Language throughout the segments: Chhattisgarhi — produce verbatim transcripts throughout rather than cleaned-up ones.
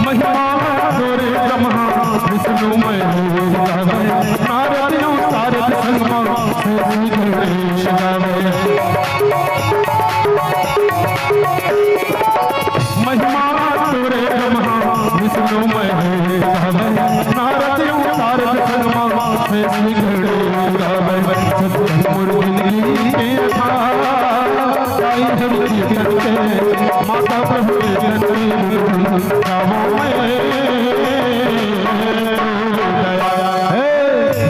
महिमा तोरे ब्रह्मा विष्णु महेश गावे, नारद अउ सारद संग मा शशि गणेश गावे। महिमा तोरे ब्रह्मा विष्णु महेश गावे, नारद अउ सारद संग मा शशि गणेश गावे। सत्संग मुरली के आधार, साईं हरि के सत्य, माता प्रभु के सत्य, गावो मैं। हे,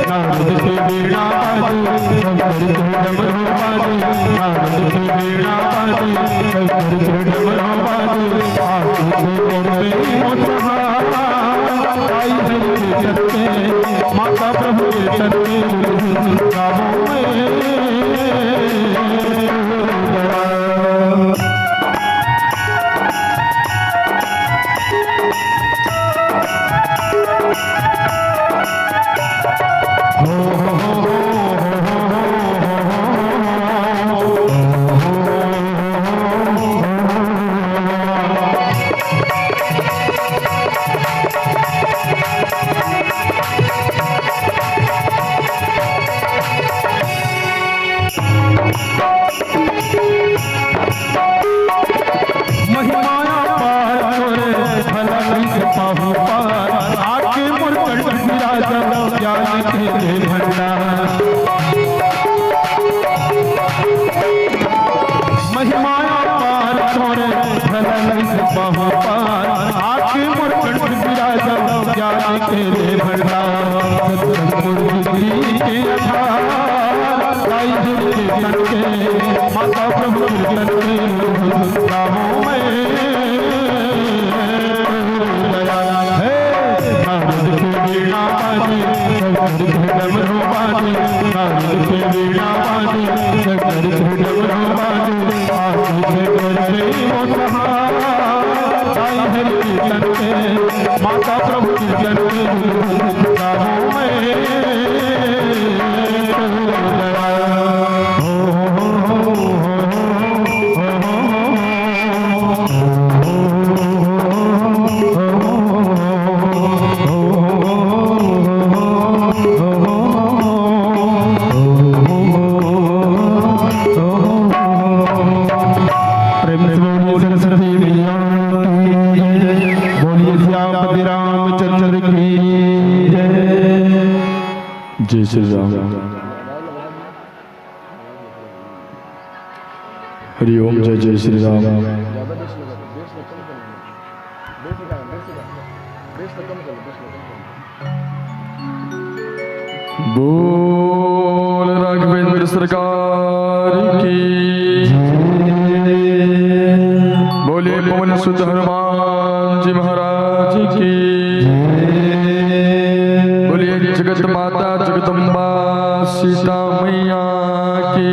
नारद के वीणा बाजे, शंकर के डमरू बाजे, नारद के वीणा बाजे, शंकर के डमरू बाजे, आंखों से करते मुस्कान, आई है ये सत्य, माता प्रभु के सत्य, गावो मैं। महिमा अपार तोरे, भला कइसे पाहूं पार। आके मोर कंठ बिराजा, ज्ञान के भंडार। महिमा अपार तोरे, भला कइसे पाहूं पार। आके मोर कंठ बिराजा, ज्ञान के भंडार। सतगुरु जी के आधार, साईं हरि के तन के, माता प्रभु के तन के, गावो मैं। हे, नारद के वीणा बाजे, शंकर के डमरू बाजे, नारद के वीणा बाजे, शंकर के डमरू बाजे, आंखों से करते मुस्कान, साईं हरि के तन के, माता प्रभु के तन के, गावो मैं। प्रेम से बोलिए सरस्वती मैया की जय। बोलिए सियापति रामचंद्र की जय। जय श्री राम। हरि ओम, जय जय श्री राम। बोल राघवेंद्र सरकार की। बोलिए पवन सुत हनुमान जी महाराज की। बोलिए जगत माता जगदम्बा सीता मैया की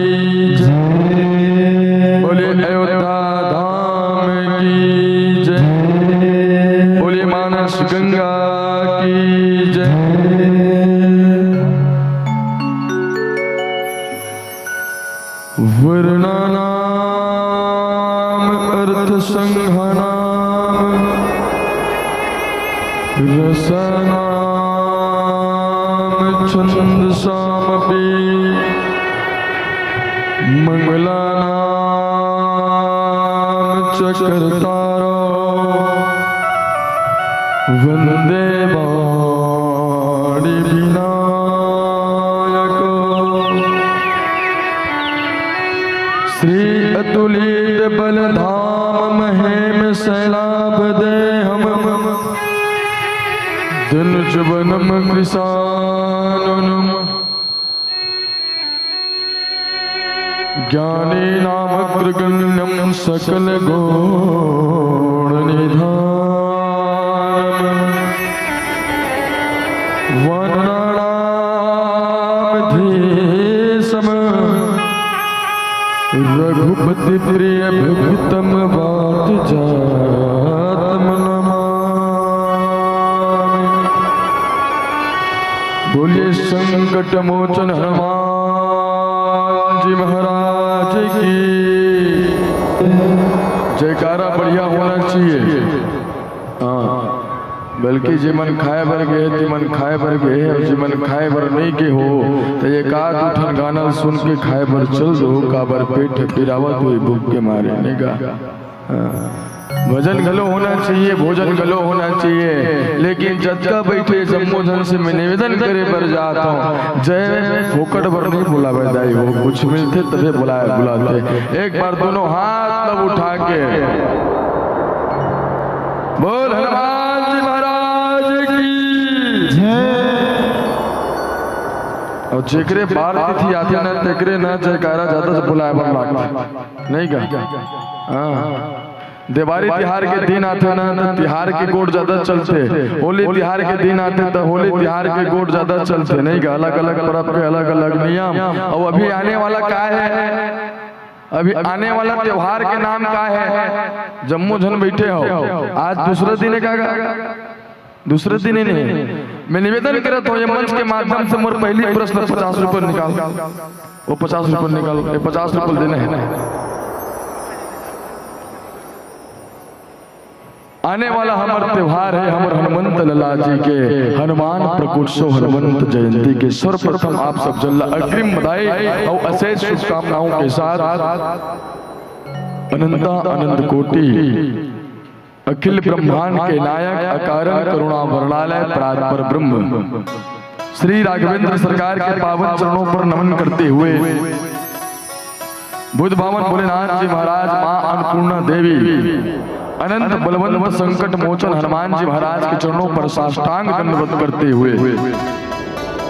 जय। बोलिए अयोध्या धाम की जय। बोलिए मानस गंगा की जय। वर्णानाम अर्थसंघानाम रसानाम छंदसामपि मंगलानाम च कर्तारो वंदे वाणी विनायको। श्री अतुलित बल धाम महेम शैलाभ देहम दनुज वनम कृशानुनम ज्ञानीनामग्रगण्यं सकलगुणनिधानम्। वनराणामधीशं रघुपतिप्रियभक्तं वातजातं नमामि। बोलिए संकट मोचन हनुमान जी महाराज की। जयकारा बढ़िया होना चाहिए। हाँ, बल्कि जे मन खाए बर गए, ते मन खाए बर गए, और जे मन खाए बर नहीं के हो, तो एक आध ठन गाना सुन के खाए बर चल दो, काबर पेट पिरावत होही भूख के मारे, नहीं का? हाँ। भजन घलो होना चाहिए, भोजन घलो होना चाहिए, लेकिन जतका बैठे जम्मो झन से मैं निवेदन करे बर जात हूँ, जय फोकट बर नहीं बुलावे दाई हो, कुछ मिलथे तभे बुलाए, बुलाथे। एक बार दोनों हाथ तब उठा के बोल हनुमान जी महाराज की। और जेकरे बार तिथि आथे ना, तेकरे ना जयकारा ज्यादा से बुलाए बर लागथे, नहीं का? हाँ। देवारी तिहार के दिन आथे ना, तो तिहार के गोठ ज्यादा चलथे। होली तिहार के दिन आथे, तो होली तिहार के गोठ ज्यादा चलथे, नहीं का? अलग-अलग परब के अलग-अलग नियम। अउ अभी आने वाला का है? अभी आने वाला त्योहार के नाम का है? जम्मो झन बैठे हो, आज दूसरा दिन है का? दूसरे दिन ही नहीं। मैं निवेदन करत हूँ, ये मंच के माध्यम से मोर पहली प्रश्न पचास रुपये निकाल, वो पचास रुपये निकाल, ये पचास रुपये देने हैं। आने वाला हमर त्योहार है हमर हनुमंत लला जी के हनुमान प्रकोत्सव, हनुमंत जयंती के सर्वप्रथम आप सब जन ला अग्रिम बधाई और अशेष शुभकामनाओं के साथ अनंता अनंत कोटि अखिल ब्रह्मांड के नायक, अकारण करुणा वरणालय, परात्पर ब्रह्म, श्री राघवेंद्र सरकार के पावन चरणों पर नमन करते हुए, बुद्ध भगवान भोलेनाथ जी महाराज, माँ अन्नपूर्णा देवी, अनंत बलवंत संकट मोचन हनुमान जी महाराज के चरणों पर साष्टांग दंडवत करते हुए,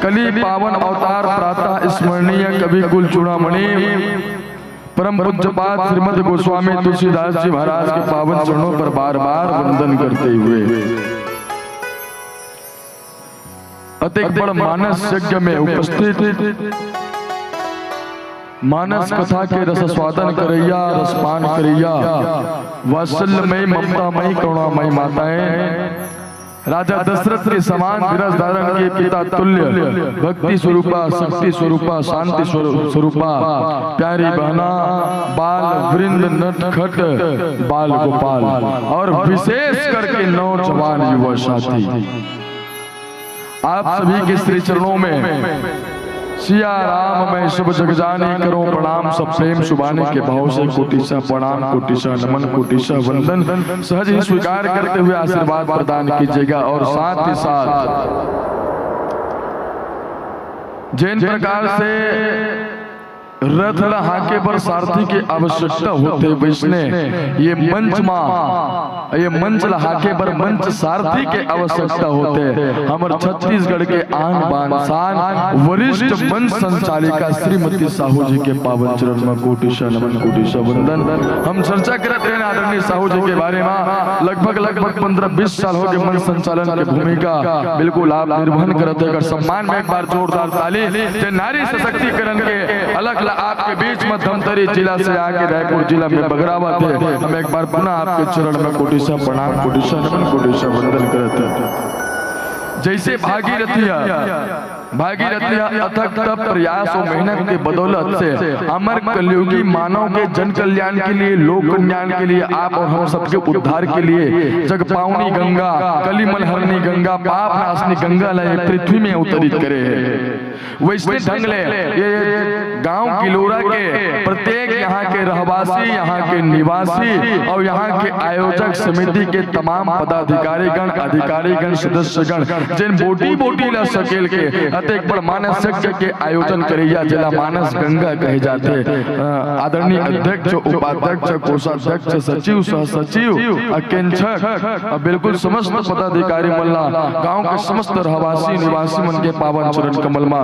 कलि पावन अवतार प्रातः स्मरणीय कवि कुल चूड़ामणि, परम पूज्यपाद श्रीमद गोस्वामी तुलसीदास जी महाराज के पावन चरणों पर बार बार वंदन करते हुए, अतेक बड़ मानस यज्ञ में उपस्थित, मानस कथा के रस स्वादन करैया, रसपान करैया, वात्सल्यमय ममतामय करुणामय माताएं, राजा दशरथ के समान धीरज धारण के पिता तुल्य, भक्ति स्वरूपा, शक्ति स्वरूपा, शांति स्वरू-, स्वरूपा, प्यारी बहना, बाल वृंद, नटखट बाल गोपाल और विशेष करके नौजवान युवा साथी, आप सभी के श्री चरणों में सिया राम मैं सब जग जानी, करो प्रणाम सब प्रेम सुबानी के भाव से कोटि सा प्रणाम, कोटि सा नमन, कोटि सा वंदन सहज ही स्वीकार करते हुए आशीर्वाद प्रदान कीजिएगा। और साथ ही साथ जिन प्रकार से रथ ला हाके बर सारथी के आवश्यकता होथे, वैसने ये मंच मा, ये मंच ला हाके बर मंच सारथी के आवश्यकता होथे। हमर छत्तीसगढ़ के आन बान शान वरिष्ठ मंच संचालिका श्रीमती साहू जी के पावन चरण मा कोटि सा नमन, कोटि सा वंदन। हम चर्चा करत रहेन आदरणीय साहू जी के बारे मा, लगभग, लगभग पंद्रह बीस साल हो गए मंच संचालन के भूमिका बिल्कुल आप निर्वहन करत हे। एकर सम्मान में एक बार जोरदार ताली। जे नारी सशक्तिकरण के अलख ला आपके बीच में धमतरी जिला से आके रायपुर जिला में बगरावत हे, हम एक बार पुनः आपके चरण में कोटि सा प्रणाम, कोटि सा नमन, कोटि सा वंदन करत हे। जैसे भागीरथी ह, भागीरथी ह अथक तप, प्रयास और मेहनत के बदौलत से हमर कलयुगी मानव के जन कल्याण के लिए, लोक कल्याण के लिए, आप और हम सबके उद्धार के लिए जगपावनी गंगा, कलिमल हरनी गंगा, पाप नाशनी गंगा ला ये पृथ्वी में अवतरित करे हे। वैसने ढंग ले ये गांव किलोरा के प्रत्येक यहाँ के रहवासी, यहाँ के निवासी अउ यहाँ के आयोजक समिति के तमाम पदाधिकारीगण, अधिकारीगण, सदस्यगण, जेन बोटी बोटी ला सकेल के अतेक बड़ मानस यज्ञ के आयोजन करइया, जेला मानस गंगा कहे जाथे, अ, आदरणीय अध्यक्ष, उपाध्यक्ष, कोषाध्यक्ष, सचिव, सह सचिव, अकेंचक, अ, बिल्कुल समस्त पदाधिकारी मन ला, गांव के समस्त रहवासी निवासी मन के पावन चरण कमल मा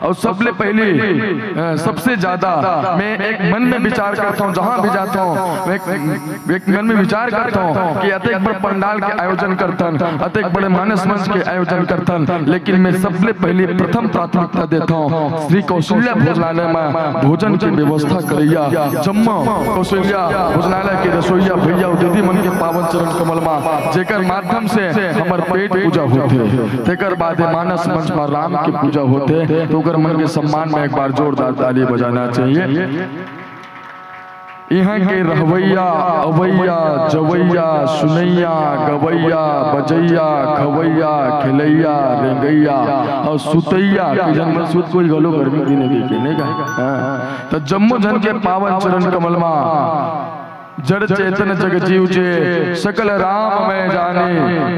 अउ सबले पहिली, अ, सबसे ज्यादा मैं एक मन में विचार करथौं, जहाँ भी जाथौं, मैं एक, एक मन में विचार करथौं कि अतेक बड़ पंडाल के आयोजन करथन, अतेक बड़े मानस मंच के आयोजन करथन, लेकिन मैं सबले पहिली प्रथम प्राथमिकता देथौं श्री कौशल्या भोजनालय में भोजन के व्यवस्था करइया जम्मो कौशल्या भोजनालय के रसोइया भैया अउ दीदी मन के पावन चरण कमल मा, जेकर माध्यम से हमर पेट पूजा होथे। तेकर बाद मानस मंच म राम के पूजा होथे, तो ओकर मन के सम्मान में एक बार जोरदार ताली बजाना चाहिए। इहाँ के रहवैया, अवैया, जवैया, सुनैया, गवैया, बजैया, खवैया, खेलैया, रेंगैया अउ सुतैया, कि जन मन सुत कोई घलो गर्मी दिन देखे, नहीं का? हाँ। त जम्मो झन के पावन चरण कमल मा जड़ चेतन जग जीव जे, सकल राम मैं जाने,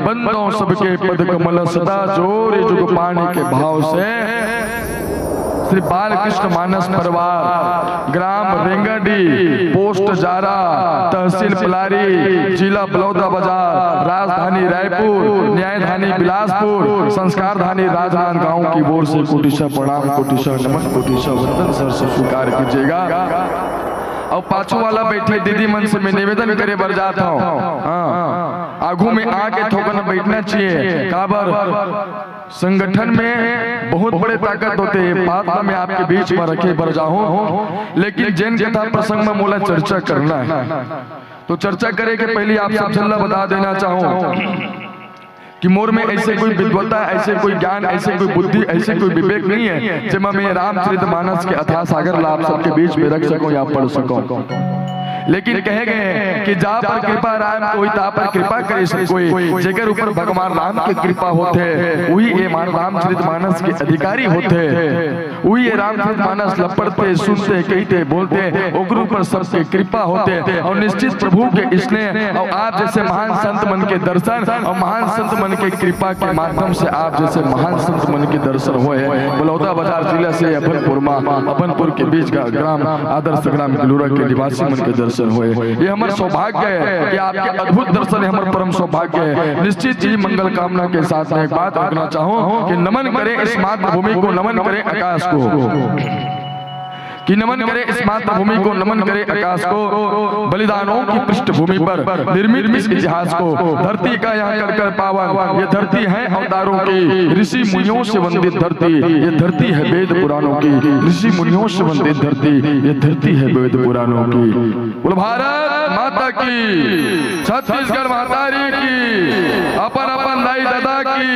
बंदों सबके पद कमल सदा जोर जुग पानी के भाव से श्री बालकृष्ण मानस परिवार, ग्राम रेंगाडी, पोस्ट जारा, तहसील पलारी, जिला बलौदाबाजार, राजधानी रायपुर, न्यायधानी बिलासपुर, संस्कारधानी राजनांदगांव की ओर से कोटिशा प्रणाम, कोटिशा नमन, कोटिशा वंदन सर से स्वीकार कीजिएगा। अउ पाछू वाला बैठे दीदी मन से मैं निवेदन करे बर जात हौं, हाँ, आगू में आके थोकन बैठना चाहिए। काबर? संगठन में बहुत बड़े ताकत होथे, बात ला मैं आपके बीच में रखे बर जाहूं, लेकिन जेन कथा प्रसंग में मोला चर्चा करना है, तो चर्चा करे के पहिली आप सब झन ला बता देना चाहूं कि मोर में ऐसे कोई विद्वता, ऐसे कोई ज्ञान, ऐसे कोई बुद्धि, ऐसे कोई विवेक नहीं है, जेमा मैं रामचरित मानस के अथाह सागर ला आप सबके बीच में रख सकूं या पढ़ सकूं। लेकिन कहे गए हैं कि जा पर कृपा राम कोई, ता पर कृपा करे सब कोई। जेकर ऊपर भगवान राम के कृपा होथे, वही ये मान-, रामचरित मानस के अधिकारी होथे। वही ये रामचरित मानस ला पढ़थे, सुनथे, कहिथे, बोलथे, ओकर ऊपर सबके कृपा होथे। अउ निश्चित प्रभु के स्नेह अउ आप जैसे महान संत मन के दर्शन अउ महान संत मन के कृपा के माध्यम से आप जैसे महान संत मन के दर्शन होए। बलौदाबाजार जिला से अभनपुर मा, अभनपुर के बीच का ग्राम आदर्श ग्राम किलोरा के निवासी मन के दर्शन होए। ये हमर सौभाग्य है कि आपके अद्भुत दर्शन है, हमर परम सौभाग्य है। निश्चित ही मंगल कामना के साथ मैं एक बात रखना चाहूं कि नमन करें इस मातृभूमि को, नमन करें आकाश को, कि नमन करें इस मातृभूमि को, नमन करें आकाश को, बलिदानों की पृष्ठभूमि पर निर्मित इस इतिहास को। धरती का यहाँ कण कण पावन, ये धरती है अवतारों की, ऋषि मुनियों से वंदित धरती, ये धरती है वेद पुराणों की, ऋषि मुनियों से वंदित धरती, ये धरती है वेद पुराणों की। बोल भारत माता की, छत्तीसगढ़ महतारी की, अपन अपन दाई ददा की।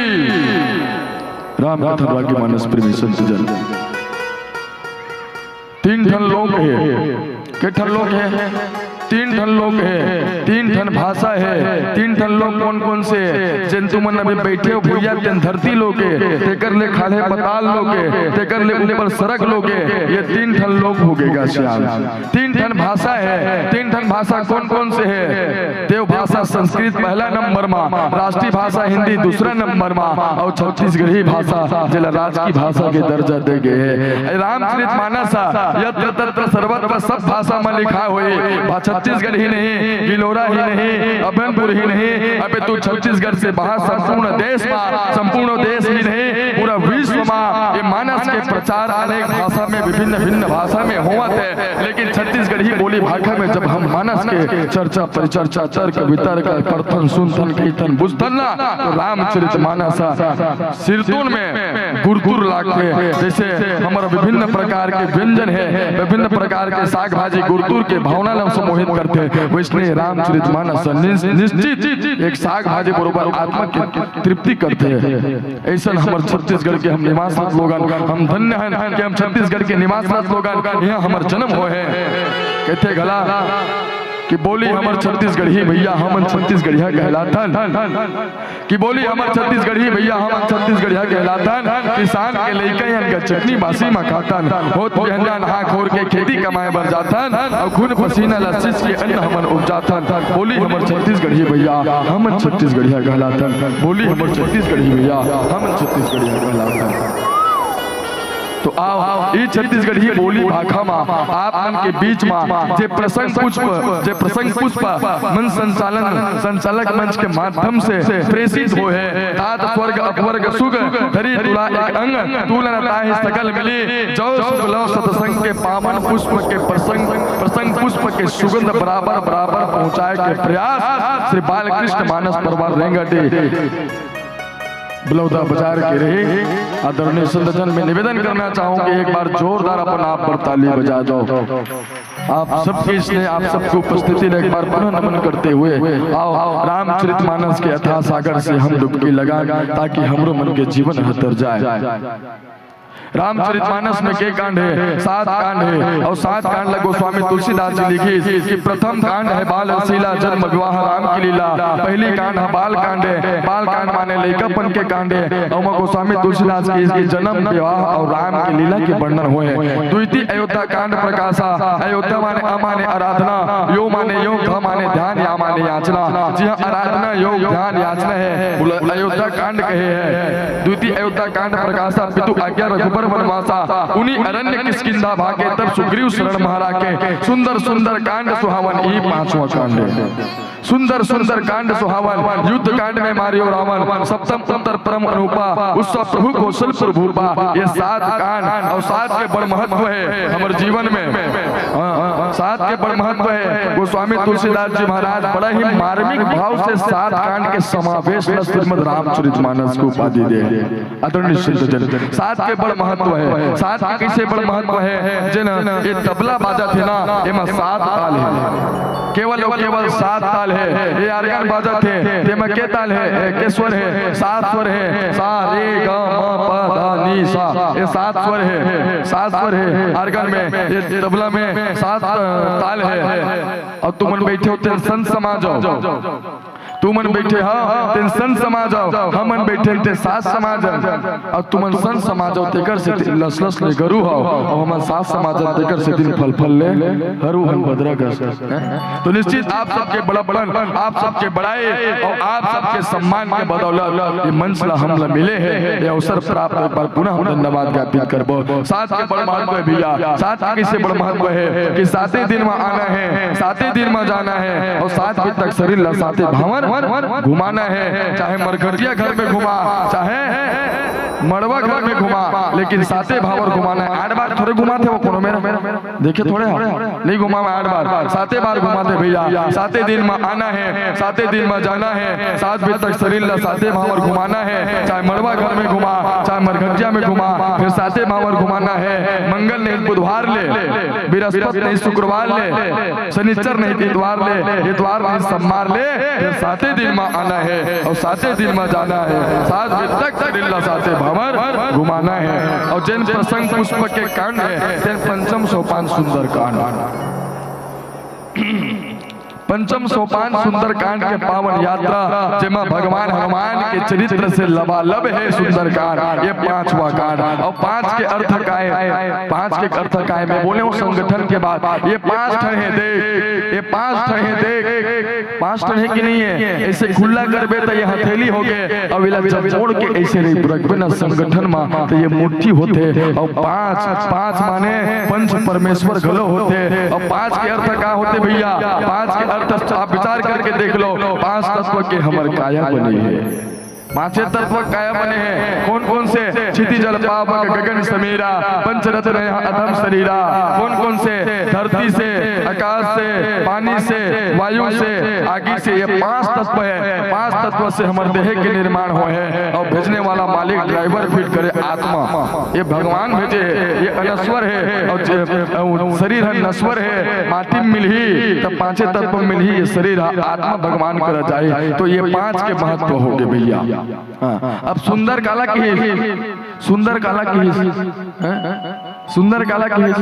राम कथा रागी मानस प्रेमी संत जन। तीन ठन लोक हे। के ठन लोक हे? तीन ठन लोक हे, तीन ठन भाषा हे। तीन ठन लोक कोन कोन से? जेन तुमन अभी बैठे हो भुइयां, तेन धरती लोक हे, तेकर ले खाल्हे पताल लोक हे, तेकर ले ऊपर सरग लोक हे। ये तीन ठन लोक हो गे गा श्याम। तीन ठन भाषा हे, तीन ठन भाषा कोन कोन से हे? देव भाषा संस्कृत पहला नंबर मा, राष्ट्रीय भाषा हिंदी दूसरा नंबर मा, अउ छत्तीसगढ़ी भाषा जेला राजकीय भाषा के दर्जा दे गे हे। रामचरित मानस यत्र तत्र सर्वत्र सब भाषा मा लिखा होही, भा छत्तीसगढ़ ही नहीं, गिलोरा ही नहीं, अभनपुर ही नहीं, अबे तो छत्तीसगढ़ से बाहर संपूर्ण देश मा, संपूर्ण देश ही नहीं, पूरा विश्व मा ये मानस के प्रचार अनेक भाषा में, विभिन्न भिन्न भाषा में होवत हे, लेकिन छत्तीसगढ़ी बोली भाखा में जब हम मानस के चर्चा परिचर्चा, तर्क वितर्क, पढ़थन सुनथन कहिथन बुझथन ना, तो रामचरित मानस सिरतोन में गुरतुर लागथे। जैसे हमर विभिन्न प्रकार के व्यंजन हे, विभिन्न प्रकार के साग भाजी गुरतुर के भावना ला सम्मोहित करथे, वैसने रामचरित मानस निस-, निश्चित एक साग भाजी बरोबर आत्मा के तृप्ति करथे। ऐसन हमर छत्तीसगढ़ के हम निवासरत लोगन, हम धन्य हन कि हम छत्तीसगढ़ के निवासरत लोगन, यहाँ हमर जन्म होए हे। कथे घला कि बोली हमर छत्तीसगढ़ी भैया, हमन छत्तीसगढ़िया कहलाथन। कि बोली हमर छत्तीसगढ़ी भैया, हमन छत्तीसगढ़िया कहलाथन। किसान के लइका यन का चटनी बासी म खाथन। होत बिहनिया नहा खोर के खेती कमाए बर जाथन। अउ खून पसीना ल सींच के अन्न हमन उपजाथन। बोली हमर छत्तीसगढ़ी भैया, हमन छत्तीसगढ़िया कहलाथन। बोली हमर छत्तीसगढ़ी भैया, हमन छत्तीसगढ़िया कहलाथन। तो आओ, ई छत्तीसगढ़ी बोली भाखा मा आप मन के बीच मा जे प्रसंग पुष्प, जे प्रसंग पुष्प मंच संचालन, संचालक मंच के माध्यम से प्रेषित होय हे। तात स्वर्ग अपवर्ग सुग, धरी तुला एक अंग, तुलन ताहि सकल मिली। जौ सुगलौ सतसंग के पावन पुष्प के प्रसंग, प्रसंग पुष्प के सुगंध बराबर, बराबर पहुँचाए के प्रयास श्री बालकृष्ण मानस परिवार रेंगटी बलौदा बाजार के रहे। आदरणीय संतजन, मैं निवेदन करना चाहूँ कि एक बार जोरदार अपन आप पर ताली बजा दो। आप सबके इसने, आप सबकी उपस्थिति ने एक बार पुनः नमन करते हुए आओ, रामचरितमानस के अथाह सागर से हम डुबकी लगाएं, ताकि हमरो मन के जीवन ह तर जाए। रामचरितमानस में के कांड हे? सात कांड हे। अउ सात कांड ला गोस्वामी तुलसीदास जी लिखिस कि प्रथम कांड हे बाल रसलीला, जन्म विवाह राम की लीला। पहली कांड हे बाल कांड हे। बाल कांड माने लइकापन के कांड हे। अउ ओमा गोस्वामी तुलसीदास जी के जन्म, विवाह अउ राम की लीला के वर्णन होय हे। द्वितीय अयोध्या कांड प्रकाशा। अयोध्या माने अ माने आराधना, यो माने योग, ध माने ध्यान, या माने याचना। जिहाँ आराधना, योग, ध्यान, याचना हे, ओला अयोध्या कांड कहे हे। द्वितीय अयोध्या कांड प्रकाशा, पितु आज्ञा रघुबर वनवासा, उनी अरण्य किष्किंधा भागे, तब सुग्रीव शरण म्हारा के। सुंदर सुंदर कांड सुहावन, ई पांचवा कांड हे। सुंदर सुंदर कांड सुहावन, युद्ध कांड में मारियो रावण, सप्तम उत्तर परम अनूपा, उत्सव प्रभु कौशलपुर भूपा। ये सात कांड अउ सात के बड़ महत्व हे हमर जीवन में। हाँ, हाँ, सात के बड़ महत्व हे। गोस्वामी तुलसीदास जी महाराज बड़ा ही मार्मिक भाव से सात कांड के समावेश ल श्रीमद् रामचरितमानस के उपाधि दे। आदरणीय संतजन, सात के बड़ महत्व हे। सात के कइसे बड़ महत्व हे? जेन ये तबला बाजत हे ना, एमा सात ताल हे, केवल अउ केवल सात ताल हे। ये organ बाजत हे, तेमा के ताल हे? ए, के स्वर हे? सात स्वर हे। सा, रे, ग, म, प, ध, नी, सा। ये सात स्वर हे, सात स्वर हे organ में, ये तबला में सात, अ, ताल हे। अउ तुमन बइठे हो तेन संत समाज हो। तुमन बइठे हव, तेन संत समाज हव, हमन बइठे हन, तेन सात समाज हन। अउ तुमन संत समाज हव, तेकर सेती लसलस ले गरू हव, अउ हमन सात समाज हन, तेकर सेती फलफल ले हरू हन बदरा कस। तो निश्चित आप सबके बड़प्पन, आप सबके बड़ाई अउ आप सबके सम्मान के बदौलत ये मंच ला हमला मिले हे, ये अवसर प्राप्त होय पर पुनः हम धन्यवाद ज्ञापित करबो। सात के बड़ महत्व हे भैया, सात के कइसे बड़ महत्व हे कि साते दिन म आना हे, साते दिन म जाना हे अउ सात बजे तक शरीर ला साते भांवर घुमाना हे, चाहे मरघटिया घर में घुमा, चाहे मड़वा घर में घुमा, लेकिन साते भांवर घुमाना हे। आठ बार थोरे घुमाथे वो कोनो मेर देखे थोरे हव, नइ घुमावय आठ बार, साते बार घुमाथे भैया। साते दिन म आना हे, साते दिन म जाना हे। सात बजे तक शरीर ला साते भांवर घुमाना हे, चाहे मड़वा घर में घुमा, चाहे मरघटिया में घुमा, फेर साते भांवर घुमाना हे। मंगल नहीं बुधवार ले, बृहस्पति नहीं शुक्रवार ले, शनिचर नहीं इतवार ले, इतवार नहीं सोमवार ले, फेर साते दिन म आना हे अउ साते दिन म जाना हे। सात बजे तक शरीर ला साते भांवर घुमाना हे। अउ जेन प्रसंग पुष्प के कांड हे, तेन पंचम सोपान सुंदर कांड। पंचम सोपान सुंदरकांड के पावन यात्रा, जेमा भगवान हनुमान के चरित्र से लबालब हे सुंदरकांड। ये पांचवा कांड। अउ पांच के अर्थ काय? पांच के अर्थ काय? मैं बोले हूँ संगठन के बात। ये पांच ठन हे देख, ये पांच ठन हे देख, पांच ठन हे कि नहीं हे? अइसे खुल्ला करबे त ये हथेली होगे, अउ एला जब मोड़ के अइसे नहीं रखबे ना संगठन मा, त ये मुट्ठी होथे। अउ पांच, पांच माने पंच परमेश्वर घलो होथे। अउ पांच के अर्थ का होथे भैया? पांच के अर्थ आप विचार करके देख लो। पांच तत्व के हमर काया बने हे। पांचे तत्व काया बने हे। कौन कौन से? क्षिति जल पावक गगन समीरा, पंचरत्न यह अधम शरीरा। कौन कौन से? धरती से, आकाश से, पानी से, वायु से, आगी से, ये पांच तत्व हे। पांच तत्व से हमर देह के निर्माण होय हे। अउ भेजने वाला मालिक, driver fit करे आत्मा, ये भगवान भेजे हे, ये अनस्वर हे। अउ जे, अउ शरीर ह नस्वर हे, माटी म मिलही, त पांचे तत्व म मिलही, ये शरीर ह आत्मा भगवान करा जाही। तो ये पांच के महत्व होगे भैया। हाँ, अब सुंदर काला किहिस, सुंदर काला किहिस, हाँ? सुंदर काला किहिस।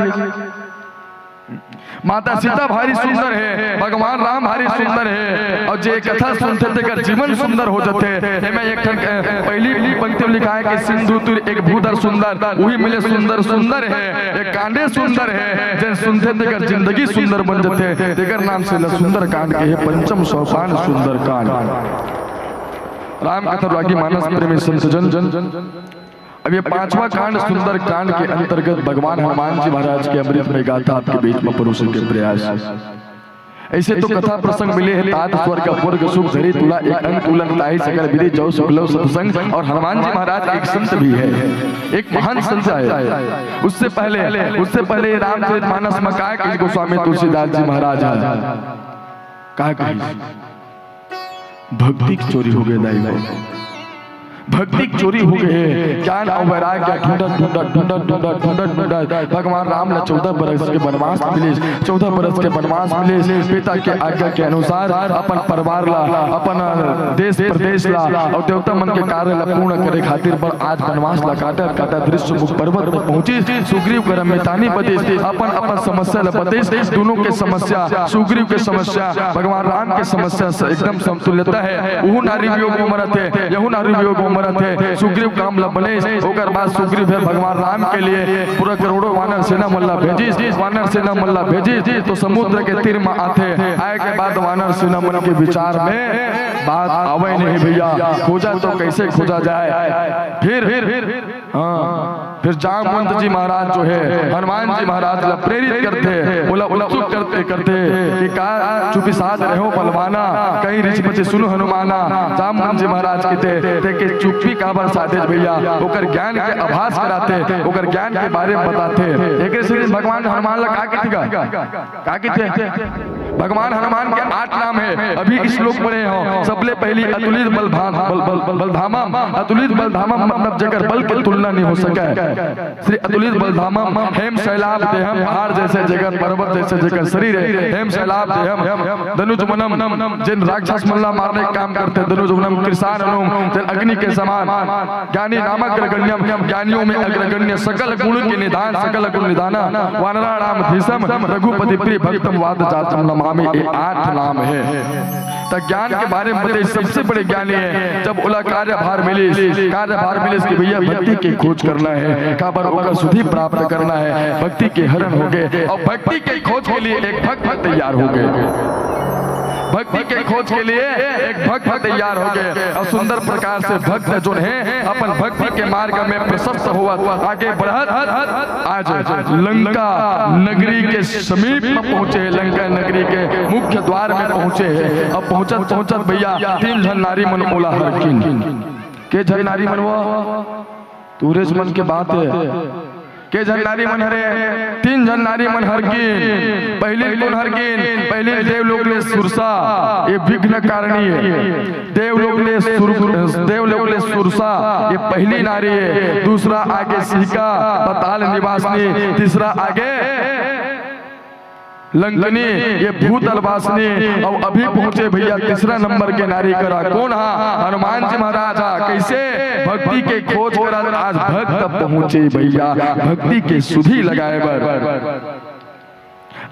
माता सीता भारी सुंदर हे, भगवान राम भारी सुंदर हे, अउ जे कथा सुनथे तेकर जीवन सुंदर हो जाथे। एमे एक ठन, अ, पहिली पंक्ति में लिखा हे कि सिंधु तीर एक भूधर सुंदर, उही मिले सुंदर सुंदर हे, एक कांडे सुंदर हे, जेन सुनथे तेकर जिंदगी सुंदर बन जाथे। तेकर नाम से ल सुंदर कांड के हे पंचम सोपान सुंदर कांड। राम कथा रागी मानस प्रेमी संत जन, अब ये पांचवा कांड सुंदर कांड के अंतर्गत भगवान हनुमान जी महाराज की अमृतमय गाथा आपके बीच में परोसे के प्रयास। ऐसे तो कथा प्रसंग मिले हैं, तात स्वर्ग अप स्वर्ग सुख धरी तुला, एक अंग उलन ताहि सकल विधि, जौ सुख लव सत्संग, और हनुमान जी महाराज एक संत भी है, एक महान संत है। उससे पहले, उससे पहले रामचरित मानस में का कही गोस्वामी तुलसीदास जी महाराज है, का कही? भक्ति के चोरी हो गए दाई भाई, भक्ति के चोरी हो गए हे। ज्ञान अउ वैराग्य ढूंढत, ढूंढत, ढूंढत, ढूंढत, ढूंढत, ढूंढत भगवान राम ला चौदह बरस के वनवास मिलिस, चौदह बरस के वनवास मिलिस। पिता के आज्ञा के अनुसार अपन परिवार ला, अपन देश प्रदेश ला अउ देवता मन के कार्य ला पूर्ण करे खातिर बर आज वनवास ला काटत, काटत ऋष्यमूक पर्वत में पहुंचिस। सुग्रीव के रम्य तानी बतिस, अपन, अपन समस्या ला बतिस, दोनों के समस्या, सुग्रीव के समस्या, भगवान राम के समस्या से एकदम समतुल्यता हे। उहू नारी वियोग में मरत हे, यहू नारी वियोग में मरत हे। सुग्रीव काम ला बने, ओकर बाद सुग्रीव हे भगवान राम के लिए पूरा करोड़ों वानर सेना मन ला भेजिस, वानर सेना मन ला भेजिस, तो समुद्र के तीर में आथे। आए के बाद वानर सेना मन के विचार में बात आवे नहीं भैया, खोजा तो कैसे खोजा जाए। फिर हाँ, फिर जामवंत जी महाराज जो हे, हनुमान जी महाराज ला प्रेरित करथे, ओला उत्सुक करथे, करथे कि का चुपिसात रहो बलवाना, कहीं ऋषिपति सुनु हनुमाना। जामवंत जी महाराज कहिथे, ते के चुप्पी काबर साधे भैया, ओकर ज्ञान के आभास कराथे, ओकर ज्ञान के बारे में बताथे। एक दिन भगवान हनुमान ला का कहिथे गा? का कहिथे? भगवान हनुमान के आठ नाम हे, अभी श्लोक पढ़े हो। सबले पहली अतुलित बल धाम, बल, बल, बल धामम। अतुलित बल धामम मतलब जेकर बल के तुलना नहीं हो सके। श्री अतुलित बल धामम, हेम शैलाभ देहम, पहाड़ जैसे जेकर, पर्वत जैसे जेकर शरीर हे, हेम शैलाभ देहम, दनुज वनम, जिन राक्षस मन ला मारने के काम करथे, दनुज वनम कृशाननुम, जिन अग्नि के समान, ज्ञानी नाम अग्रगण्यम, ज्ञानियों में अग्रगण्य, सकल गुण के निधान, सकल गुण निधाना, वानराणाम धीशम, रघुपति प्रिय भक्तम, वात जातम नमामि, ये आठ नाम हे। त ज्ञान के बारे में बताइस, सबसे बड़े ज्ञानी हे। जब ओला कार्यभार मिलिस, कार्यभार मिलिस कि भैया भक्ति के खोज करना हे, काबर ओकर सुधि प्राप्त करना हे, भक्ति के हरण हो गे, अउ भक्ति के खोज के लिए एक भक्त तैयार हो गे। भक्ति के खोज के लिए एक भक्त तैयार हो गे अउ सुंदर प्रकार से भक्त जोन हे अपन भक्ति के मार्ग में प्रशस्त होवत आगे बढ़त आज लंका नगरी के समीप में पहुंचे हे, लंका नगरी के मुख्य द्वार में पहुंचे हे। अब पहुंचत पहुंचत भैया तीन झन नारी मन ओला हरकिन। के झन नारी मन वो? तुरेश मन के बात हे। के झन नारी मन हरे? तीन झन नारी मन हरकिन। पहिली कोन हरकिन? पहिली देवलोक ले सुरसा, ये विघ्न कारणी हे। देवलोक ले सुर-, देवलोक ले सुरसा, ये पहिली नारी हे। दूसरा आगे सिहिका, पाताल निवासिनी। तीसरा आगे लंकनी, ये भूतल वासिनी। अउ अभी पहुंचे भैया तीसरा नंबर के नारी करा। कोन हा? हनुमान जी महाराज हा। कैसे? भक्ति के खोज करत आज भक्त पहुंचे भैया, भक्ति के सुधि लगाए बर।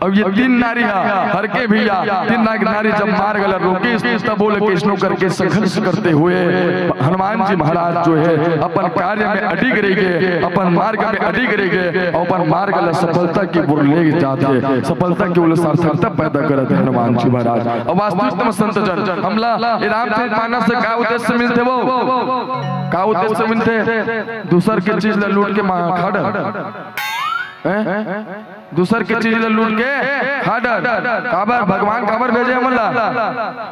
अब ये तीन नारी हा हरके भैया, तीन ना-, नारी जब मार्ग ला रोकिस, तब बोले कैसनो करके संघर्ष करते हुए हनुमान जी महाराज जो हे अपन कार्य में अडिग रहि गे, अपन मार्ग में अडिग रहि गे, अउ अपन मार्ग ला सफलता की ओर ले जात हे, सफलता की ओर सार्थकता पैदा करत हे हनुमान जी महाराज। अब वास्तविक में संत जन, हमला ये रामचरित मानस से का उद्देश्य मिलथे वो? का उद्देश्य मिलथे? दूसर के चीज ला लूट के मां खा डर। हैं? दूसर के चीज ला लूट के खा डर। काबर? भगवान काबर भेजे हमन ला?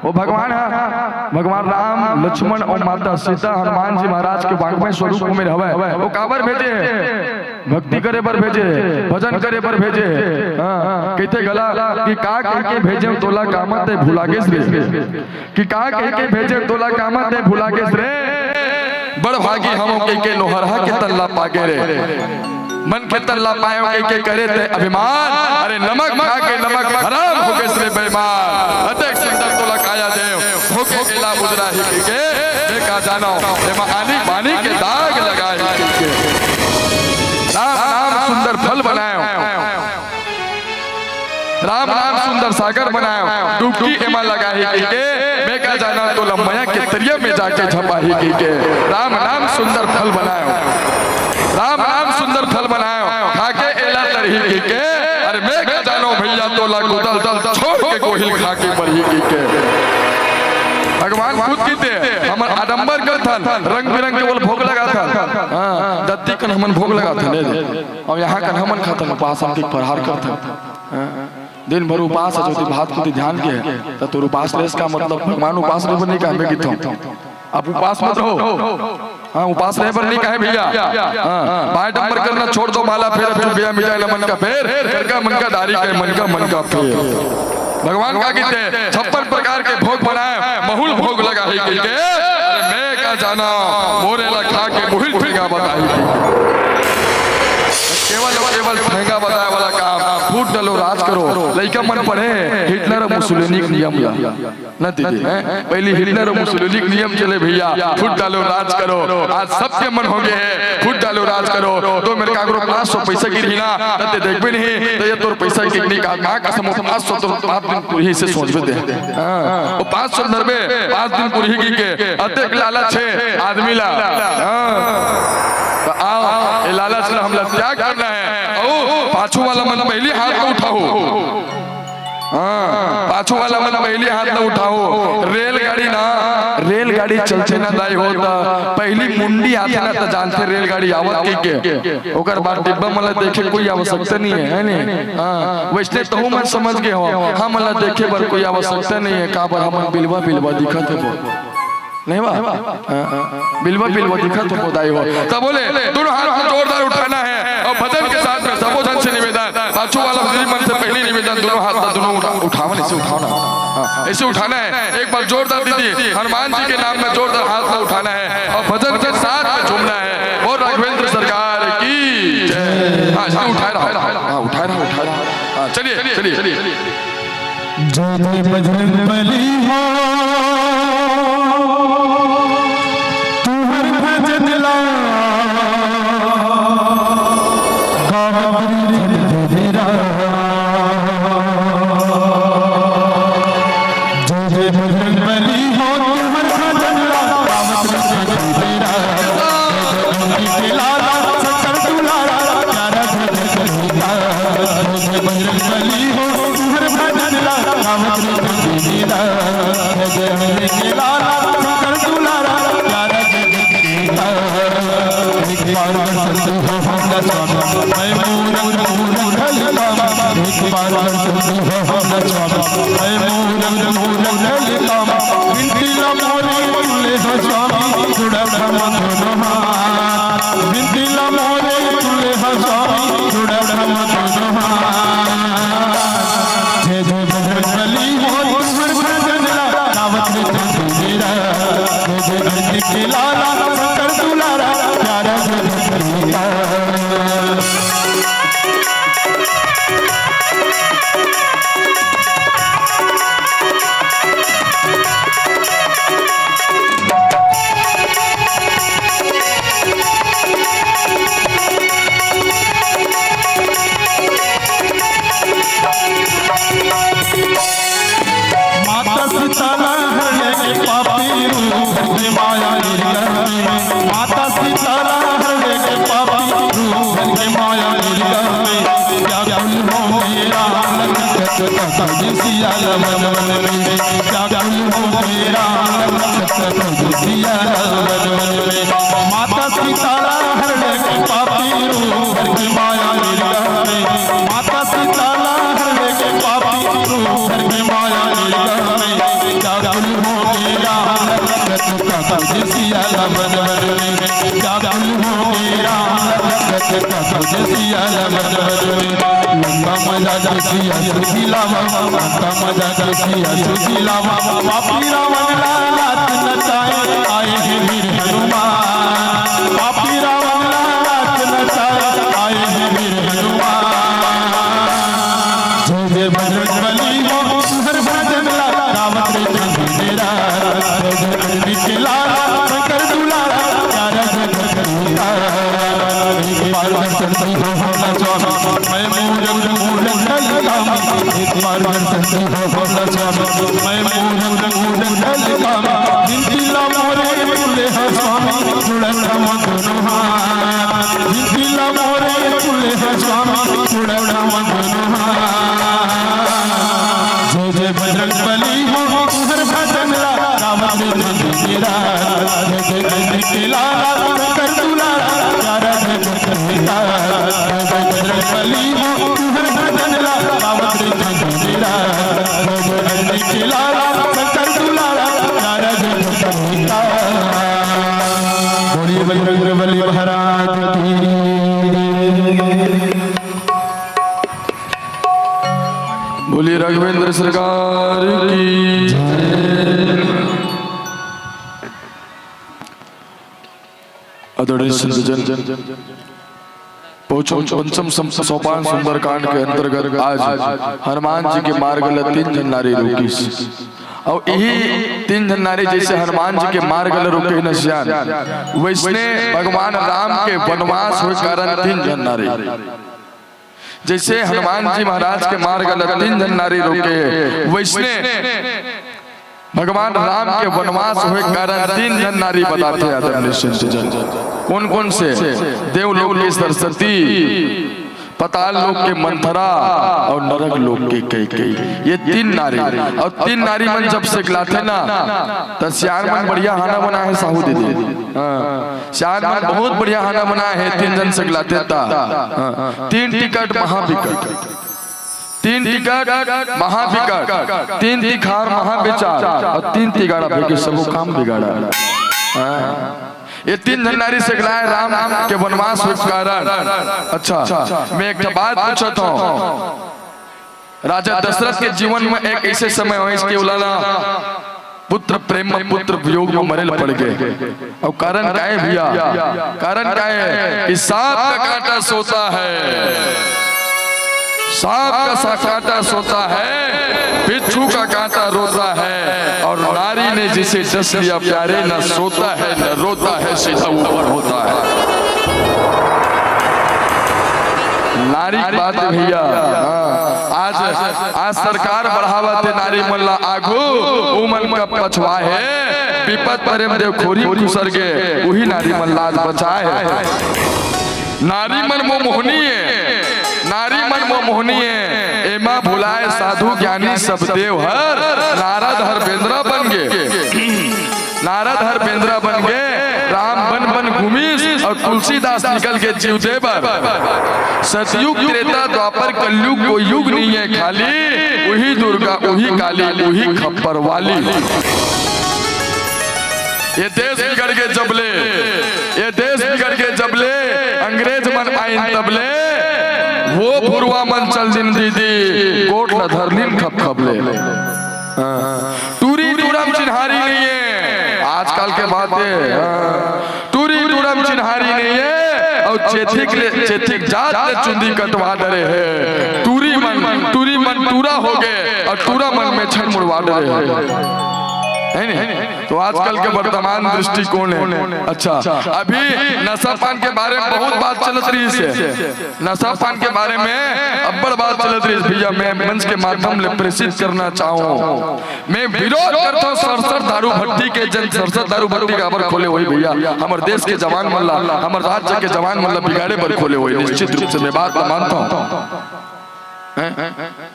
वो भगवान हा, भगवान राम, लक्ष्मण अउ माता सीता हनुमान जी महाराज के वांग्मय स्वरूप में हवय। वो काबर भेजे हे? भक्ति करे बर भेजे हे, भजन करे बर भेजे हे। हाँ, कहिथे घला कि का कहिके भेजे तोला, कामा ते भुला गेस रे। कि का कहिके भेजे तोला, कामा ते भुला गेस रे। बड़ भागी हमो कहिके नोहरहा के तन ला पागे रे। मन के तन ला पायो कहिके करे ते अभिमान। अरे नमक खा के नमक हराम हो गेस रे बेईमान। अतेक सुंदर तोला काया देव, होके एला उजरा ही कहिके, मैं का जानो, एमा आनी बानी के दाग लगाए कहिके। राम नाम सुंदर फल बनायो। राम नाम सुंदर सागर बनायो, डुबकी एमा लगाही कहिके, मैं का जाना तोला मया के तरिया में जाके झपाही कहिके। राम नाम सुंदर फल बनायो, राम नाम सुंदर फल बनायो, खाके एला तरही कहिके। अरे मैं का जानो भैया तोला गुदल दल छोड़ के गोहिल खाके मरही कहिके। भगवान खुद कहिथे, हमन आडंबर करथन, रंग बिरंग के बोल भोग लगाथन। हाँ, दत्ती कन हमन भोग लगाथन, ए दे। अउ यहाँ कन हमन खाथन, उपास हमके फरहार करथन। हाँ, दिन भर उपास हे, जो भात कोती ध्यान के हे, त तोर उपास रहे का मतलब, भगवान उपास रहे बर नहीं कहे, मैं कहिथंव। अब उपास मत रहो। हाँ, उपास रहे बर नहीं कहे भैया। हाँ, बाय डंबर करना छोड़ दो, माला फेर, अब चुबिया मिटाए ला मन का फेर, करका मन का दारी कहे, मन का मन का फेर। भगवान का कहिथे, छप्पन प्रकार के भोग बनाए, महुल भोग लगाही कहिके। अरे मैं का जाना, मोरे ला खा के मुहिल ठेंगा बताही। केवल अउ केवल ठेंगा बताए वाला काम। फूट डालो, राज करो। लइका मन पढ़े हे हिटलर अउ मुसोलिनी के नियम ला। न दीदी, हैं? पहली हिटलर अउ मुसोलिनी के नियम चले भैया, फूट डालो, राज करो। आज सबके मन हो गए हे, फूट डालो, राज करो। तो मेरे काकरो पाँच सौ पैसा गिरही ना, त ते देखबे नहीं, त ये तोर पैसा गिरही का, का कसम हो, पाँच सौ तोर पाँच दिन पुरही से सोचबे ते। हाँ, वो पाँच सौ धरबे, पाँच दिन पुरही कहिके, अतेक लालच हे आदमी ला। हाँ, त आओ, ये लालच ला हमला त्याग करना हे। अउ पाछू वाला मन पहली हाथ ला उठाओ। हाँ, पाछू वाला मन पहली हाथ ला उठाओ। रेलगाड़ी ना, रेलगाड़ी चलथे ना दाई हो, त पहली मुंडी आथे ना, त जानथे रेलगाड़ी आवत कहिके। ओकर बाद डिब्बा मन ला देखे कोई आवश्यकता नहीं हे, है नहीं? हाँ, वैसने तहू मन समझ गे हो, हमन ला देखे बर कोई आवश्यकता नहीं हे, काबर हमन बिलवा बिलवा दिखत हबो, नहीं बा? हाँ, हाँ, बिलवा बिलवा दिखत हबो दाई हो। तब बोले, दोनों हाथ को जोरदार उठाना हे अउ भजन के साथ में सबो झन से निवेदन, पाछू वाला भी मन से पहली निवेदन, दोनों हाथ ला, दोनों उठा, उठावन, ऐसे उठाओ ना। हाँ, ऐसे उठाना हे, एक बार जोरदार दीदी, हनुमान जी के नाम में जोरदार हाथ ला उठाना हे अउ भजन के साथ में झूमना हे। बोल राघवेंद्र सरकार की जय। हाँ, इसको उठाए रहो। हाँ, उठाए रहो, उठाए रहो। हाँ, चलिए, चलिए, चलिए। जय जय बजरंग बली हो, तुहर भजन ला गावत रिथन बेरा। जय जय बजरंग बली हो, तुहर भजन ला गावत रिथन बेरा। जय जय बजरंग बली हो, शंकर दुलारा, प्यारा जगत जीता। जय जय बजरंग बली हो, तुहर भजन ला गावत रिथन बेरा। जय जय बजरंग लाला, शंकर दुलारा, प्यारा जगत जीता। एक बार दर्शन दे हो हमला स्वामी, मैं मूरख मूरख ललिता। एक बार दर्शन दे हो हमला स्वामी, मैं मूरख मूरख ललिता। बिनती ला मोरे सुन ले हो स्वामी, जुड़ब हम दोनों हाथ। बिनती ला मोरे सुन ले हो स्वामी, जुड़ब हम दोनों हाथ। जय जय बजरंग बली हो, तुहर भजन ला गावत रिथन बेरा। जय जय बजरंग के लाला, शंकर दुलारा, प्यारा जगत जीता। माता सीता ला हर लेगे पापी रूप धर के माया निर्गम में। माता सीता ला हर लेगे पापी रूप धर के माया निर्गम में। व्याकुल हो गए राम लखन तथा सिया वन वन में। व्याकुल हो गए राम लखन तथा सिया वन वन में। माता सीता ला हर लेगे पापी रूप धर के माया निर्गम में। माता सीता ला हर लेगे पापी रूप धर के माया निर्गम में। व्याकुल हो गए राम लखन तथा सिया वन वन में। व्याकुल हो गए राम लखन तथा सिया वन वन में। लंका में जाके सिया सुशीला, लंका में जाके सिया सुशीला। पापी रावण ला नाच नचाए आए हैं वीर हनुमान। पापी रावण ला नाच नचाए आए हैं वीर हनुमान। जय जय बजरंग बली हो, तुहर भजन ला गावत रिथन बेरा। जय जय अम्बिके लाला, शंकर दुलारा, प्यारा जगत जीता। एक बार दर्शन दे हो हमला स्वामी, मैं मूरख मूरख ललिता। एक मैं मूरत मूरत ललका में, जिंदगी ला मोरे तुले हा स्वामी, जुड़त हम दोनों हाथ। जिंदगी ला मोरे तुले हा स्वामी, जुड़त हम दोनों हाथ। जय जय बजरंग बली हो, हर भजन ला गावत रे धन मेरा। जय जय बजरंग लाला, शंकर दुलारा, प्यारा जय बजरंग लाला। जय जय बजरंग बली हो, हर भजन ला गावत रे धन मेरा। बोलिए बजरंग बली महाराज की। बोलिए राघवेंद्र सरकार की। आदरणीय संतजन, पंचम सोपान सुंदरकांड के अंतर्गत आज हनुमान जी के मार्ग ल तीन झन नारी रोकिस। अउ यही तीन झन नारी जैसे हनुमान जी के मार्ग ल रोके न सियान, वैसने भगवान राम के वनवास होए कारण तीन झन नारी, जैसे हनुमान जी महाराज के मार्ग ल तीन झन नारी रोके, वैसने भगवान राम के वनवास होए कारण तीन झन नारी बताथे आदरणीय संत जन। कौन कौन से? देवलोक के सरस्वती, पताल लोक के मंथरा अउ नरक लोक के कैकेयी। ये तीन नारी, अउ तीन नारी मन जब सेकलाथे ना, त सियान मन बढ़िया हाना बनाए हे साहू दीदी। हाँ, सियान मन बहुत बढ़िया हाना बनाए हे, तीन झन सेकलाथे ता। हाँ, तीन टिकट महाविकट। तीन टिकट महाविकट, तीन तिखार महाविचार अउ तीन तिगाड़ा भई के सबो काम बिगाड़ा। हाँ। ये तीन झन नारी सेकलाए राम के वनवास होए कारण। अच्छा, मैं एक ठा बात पूछत हूँ, राजा दशरथ के जीवन में एक ऐसे समय होइस कि ओला ना पुत्र प्रेम में पुत्र वियोग में मरे ल पड़ गे। अउ कारण का हे भैया? कारण का हे कि सांप का कांटा सोता है, सांप का सा-, कांटा सोता है, बिच्छू का कांटा रोता है, और नारी ने जिसे डस लिया प्यारे, न सोता है न रोता है, सीधा ऊपर होता है। नारी की बात हे भैया। हाँ, आज, आज सरकार बढ़ावत हे नारी मन ला आगू, उमन का पछवा हे। विपत परे म देव खोरी खुसर गे, उही नारी मन लाज बचाए हे। नारी मन मो मोहनी हे, नारी मन मो मोहनी हे। एमा भुलाए साधु ज्ञानी सब देव हर, नारद हर बेंदरा बन गे। नारद हर बेंदरा बन गे, राम बन बन घूमिस अउ तुलसीदास निकल गे जीव दे बर। सतयुग, त्रेता, द्वापर, कलयुग, कोई युग नइ हे खाली, उही दुर्गा, उही काली, उही खप्पर वाली। ये देश बिगड़ गे जब ले, ये देश बिगड़ गे जब ले, अंग्रेज मन आइन तब ले, वो भुरवा मन चल दिन दीदी, कोट ल धर लीन खप खप ले। हाँ। टूरी टूरा म चिन्हारी नइ हे, आजकल के बात हे। हाँ। टूरी टूरा म चिन्हारी नइ हे, अउ चेथिक ले, चेथिक जात ले चुंदी कटवा डरे हे। टूरी मन, टूरी मन टूरा हो गे, अउ टूरा मन मेछन मुड़वा डरे हे। हे नहीं? तो आजकल के वर्तमान दृष्टिकोण हे। अच्छा, अभी नशा पान के बारे में बहुत बात चलत रहिस हे। नशा पान के बारे में अब्बड़ बात चलत रहिस भैया, मैं मंच के माध्यम ले प्रेषित करना चाहूँ। मैं विरोध करता हूँ सरसर दारू भट्टी के, जेन सरसर दारू भट्टी काबर खोले होही भैया, हमर देश के जवान मन ला, हमर राज्य के जवान मन ला बिगाड़े बर खोले होही, निश्चित रूप से मैं बात ला मानता हूँ। हैं?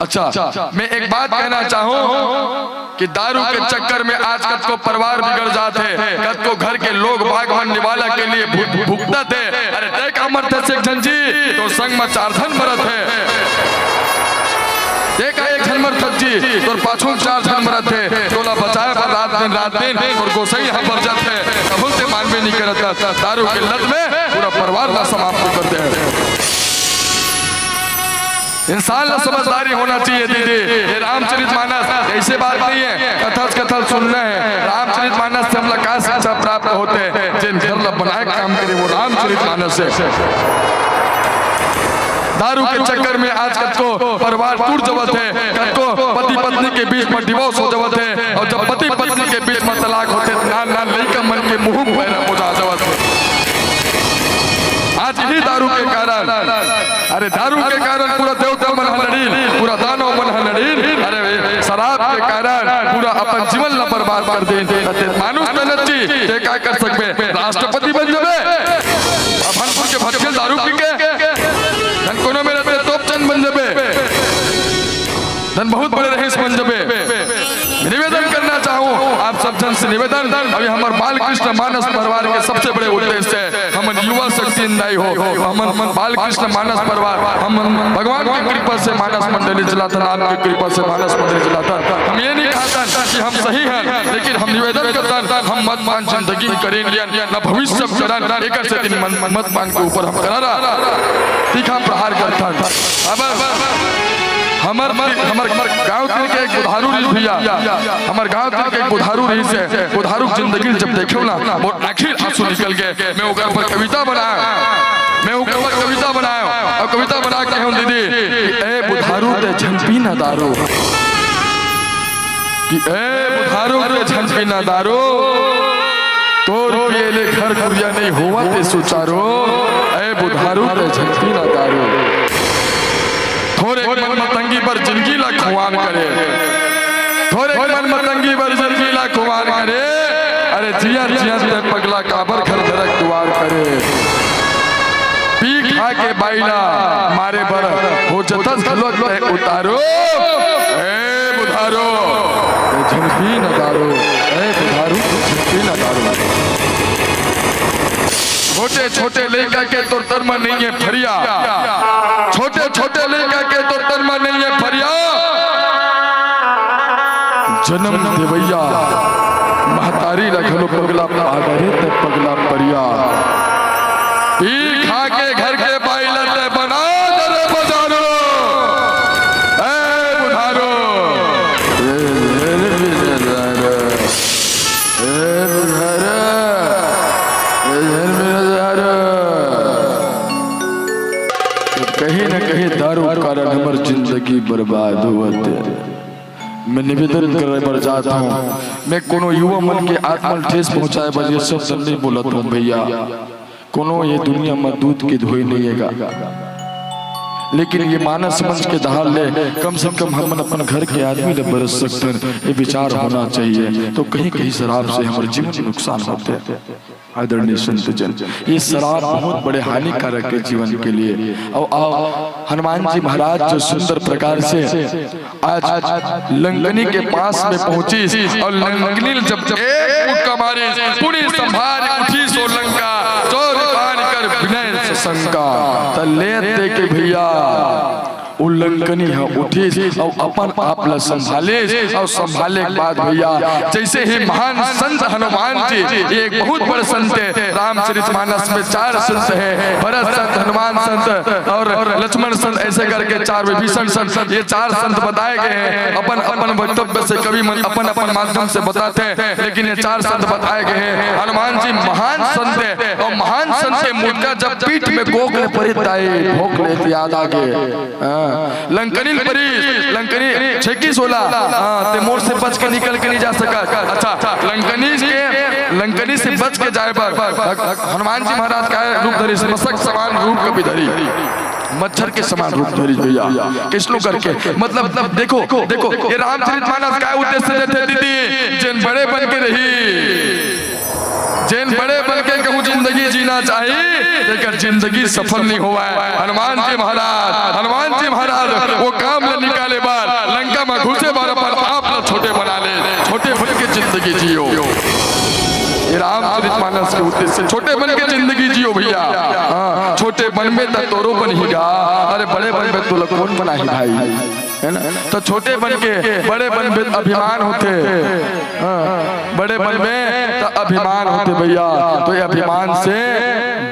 अच्छा, मैं एक बात कहना चाहूँ कि दारू के चक्कर में आज कतको परिवार बिगड़ जात हे, कतको घर के लोग बाग मन निवाला के लिए भु-, भुगतत हे। अरे तैं का मरथस एक झन जी, तोर संग म चार झन मरत हे। तैं का एक झन मरथस जी, तोर पाछू म चार झन मरत हे। तोला बचाए बर रात दिन, रात दिन तोर गोसई यहाँ बरजत हे, तभो ले तैं मानबे नइ करत हस। दारू के लत में पूरा परिवार ला समाप्त कर दे हे। इंसान ला समझदारी होना चाहिए दीदी। ये रामचरित मानस ऐसे बात नहीं है, कथस कथल सुनना है। रामचरित मानस से हमला का शिक्षा प्राप्त होथे? जेन घर ला बनाए काम करे वो रामचरित मानस हे। दारू के चक्कर में आज कतको परिवार टूट जवत हे, कतको पति पत्नी के बीच में डिवोर्स हो जवत हे, अउ जब पति पत्नी के बीच में तलाक होथे त नान नान लइका मन के मुंह पैरा मुंजा जवत हे। आज इही दारू के कारण। अरे दारू के कारण पूरा देवता मन ह लड़िन, पूरा दानव मन ह लड़िन। अरे शराब के कारण पूरा अपन जीवन ला बर्बाद कर दिन। त ते मानुष त नच्ची, ते का कर सकबे? राष्ट्रपति बन जबे। अब भनपुर के भटकेल दारू पी के धन कोनो मेर ते तोपचंद बन जबे। धन बहुत बड़े रईस बन जबे। मैं निवेदन करना चाहूँ आप सब जन से निवेदन, अभी हमर बालकृष्ण मानस परिवार के सबसे बड़े उद्देश्य है, हमन युवा शक्ति नहीं हो, हमन बालकृष्ण मानस परिवार, हमन भगवान के कृपा से मानस मंडली चलाथन, आपके कृपा से मानस मंडली चलाथन। हम ये नहीं कहतन कि हम सही हैं, लेकिन हम निवेदन करतन, हम मद्यपान जिंदगी में करेन, न भविष्य में करन, एकर सेती मद्यपान के ऊपर हम करारा तीखा प्रहार करथन। अब हमर, हमर, हमर गांव तिर के एक बुधारू रहिस भैया, हमर गांव तिर के एक बुधारू रहिस हे। बुधारू के जिंदगी जब देखेंव ना, मोर आँखी आंसू निकल गे। मैं ओकर पर कविता बनाएंव, मैं ओकर पर कविता बनाएंव अउ कविता बना के कहूँ दीदी कि ए बुधारू ते झन पी ना दारू, कि ए बुधारू ते झन पी ना दारू, तोर पिए ले घर कुरिया नहीं होवत हे सुचारू। ए बुधारू ते झन पी ना दारू। थोरे मन मतंगी बर जिंदगी ला खुवार करे, थोरे मन मतंगी बर जिंदगी ला खुवार करे। अरे जिया जिया ते पगला काबर घर धरक दुआर करे। पी खा के बाई ला मारे बर हो जथस घलो ते उतारू। ए बुधारू, ए झन पी ना दारू, ए बुधारू, ए झन पी ना दारू। छोटे छोटे लइका के तोर तन म नइये फरिया, छोटे छोटे लइका के तोर तन म नइये फरिया। जनम देवइया महतारी ला घलो पगला पा डरे ते पगला परिया। पी खा के घर के बाई ला ते बना दे रे बुधारू। ए बुधारू। ए बुधारू। ए बुधारू। कहीं ना कहीं दारू के कारण हमर जिंदगी बर्बाद होवत हे। मैं निवेदन करे बर जात हूँ, मैं कोनो युवा मन के आत्मा ल ठेस पहुँचाए बर ये शब्द नहीं बोलत हूँ भैया। कोनो ये दुनिया म दूध के धोई नहीं हे गा, लेकिन ये मानस मंच के धार ले कम से कम हमन अपन घर के आदमी ले बरस सकथन। ये विचार होना चाहिए। तो कहीं कहीं शराब से हमर जीवन में नुकसान होथे। आदरणीय संत जन, ये शराब बहुत बड़े हानिकारक हे जीवन के लिए। अउ आओ, हनुमान जी महाराज जो सुंदर प्रकार से आज लंकनी के पास में पहुंचिस अउ लंकनी जब एक मुक्का मारिस, पुनि संभारि उठिस ओ लंका, चौरि बान कर विनय ससंका। त ले दे के भैया, ओ लंकनी ह उठिस अउ अपन आप ल संभालिस अउ संभाले के बाद भैया, जैसे ही महान संत हनुमान जी, ये एक बहुत बड़े संत हे, रामचरित मानस में चार संत हे, भरत संत, हनुमान संत और लक्ष्मण संत, ऐसे करके चार, विभीषण संत, ये चार संत बताए गए हैं। अपन अपन वक्तव्य से कवि मन अपन अपन माध्यम से बताते हैं, लेकिन ये चार संत बताए गए हैं। हनुमान जी महान संत हे और महान संत के मुटका जब पीठ में गोक ले परित आए, भोक ले याद आ गए। हाँ, लंकनी ल परी, लंकनी छेकिस ओला, हाँ, ते मोर से बच के निकल के नहीं जा सकत। अच्छा, लंकनी के, लंकनी से बच के जाए बर हनुमान जी महाराज का रूप धरिस, मसक समान रूप कपि धरी, मच्छर के समान रूप धरिस भैया। किसनो करके, मतलब, देखो, देखो, ये रामचरित मानस का उद्देश्य देथे दीदी, जेन बड़े बन के रही, जेन बड़े बन के कहूँ जिंदगी जीना चाही, तेकर जिंदगी सफल नहीं होवय। हनुमान जी महाराज, हनुमान जी महाराज वो काम ल निकाले बर, लंका में घुसे बर अपन आप ल छोटे बना ले, छोटे बन के जिंदगी जियो। ये रामचरित मानस के उद्देश्य, छोटे बन के जिंदगी जियो भैया। हाँ, छोटे बन में त तोरो बन ही गा, अरे बड़े बन में तोला कौन बनाही भाई? है ना? तो छोटे बन के बड़े बन में अभिमान होथे। हाँ, बड़े बन में तो अभिमान होथे भैया, तो ये अभिमान से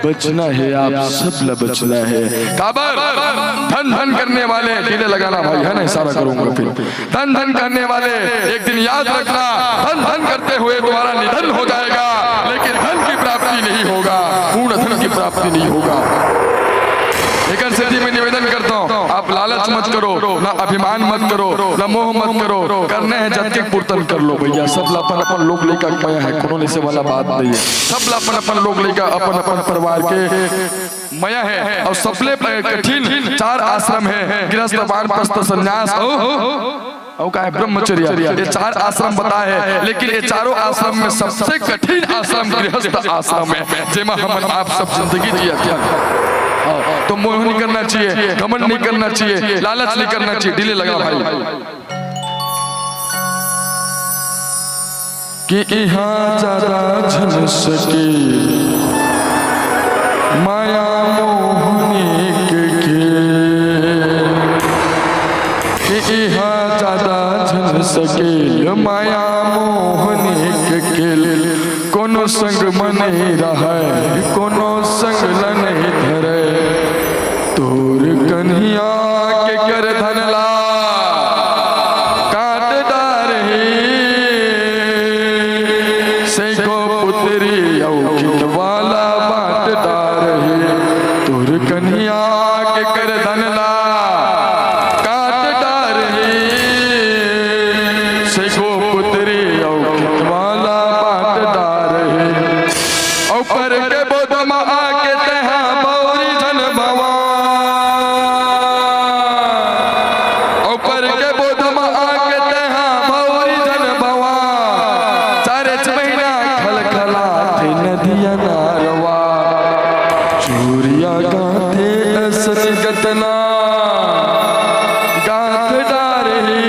बचना हे, आप सब ला बचना हे। काबर? धन धन करने वाले, गले लगाना भाई, है ना, इशारा करूंगा फिर। धन धन करने वाले एक दिन याद रखना, धन धन करते हुए तुम्हारा निधन हो जाएगा, लेकिन धन की प्राप्ति नहीं होगा, पूर्ण धन की प्राप्ति नहीं होगा। एकर सेती मैं निवेदन करता हूँ, आप लालच मत करो, ना अभिमान मत करो, ना मोह मत करो। करने हे जतके पूरतन कर लो भैया। सब ला अपन अपन लोग लइका के मया हे, कोनो निसे वाला बात नहीं हे। सब ला अपन अपन लोग लइका, अपन अपन परिवार के मया हे अउ सबले कठिन चार आश्रम हे, गृहस्थ, वानप्रस्थ, संन्यास अउ, अउ का हे, ब्रह्मचर्य। ये चार आश्रम बताए हे, लेकिन ये चारों आश्रम में सबसे कठिन आश्रम गृहस्थ आश्रम हे, जेमा हमन आप सब जिंदगी जियत हन। हाँ, तो मोह नहीं करना चाहिए, घमंड नहीं करना चाहिए, लालच नहीं करना चाहिए। डीले लगा भाई। कि इहाँ जादा झन सके माया मोह नेग खेल। कि इहाँ जादा झन सके माया मोह नेग खेल। कोनो संग म नइ रहय, कोनो संग ल नइ धरय। तोर कन्हिया के कर धन ला काट डारही, सैको पुतरी अउ खितवा ला बांट डारही। तोर कन्हिया के कर धन ला काट डारही, सैको पुतरी अउ खितवा ला बांट डारही। अउ पर के बोध म आके तेहा बौरी झन भवा। अउ पर के बोध म आके तेहा बौरी झन भवा। चारेच महीना खलखलाथे नदिया नारवा। चूरिया गाथे असन गतना गाथ डारही।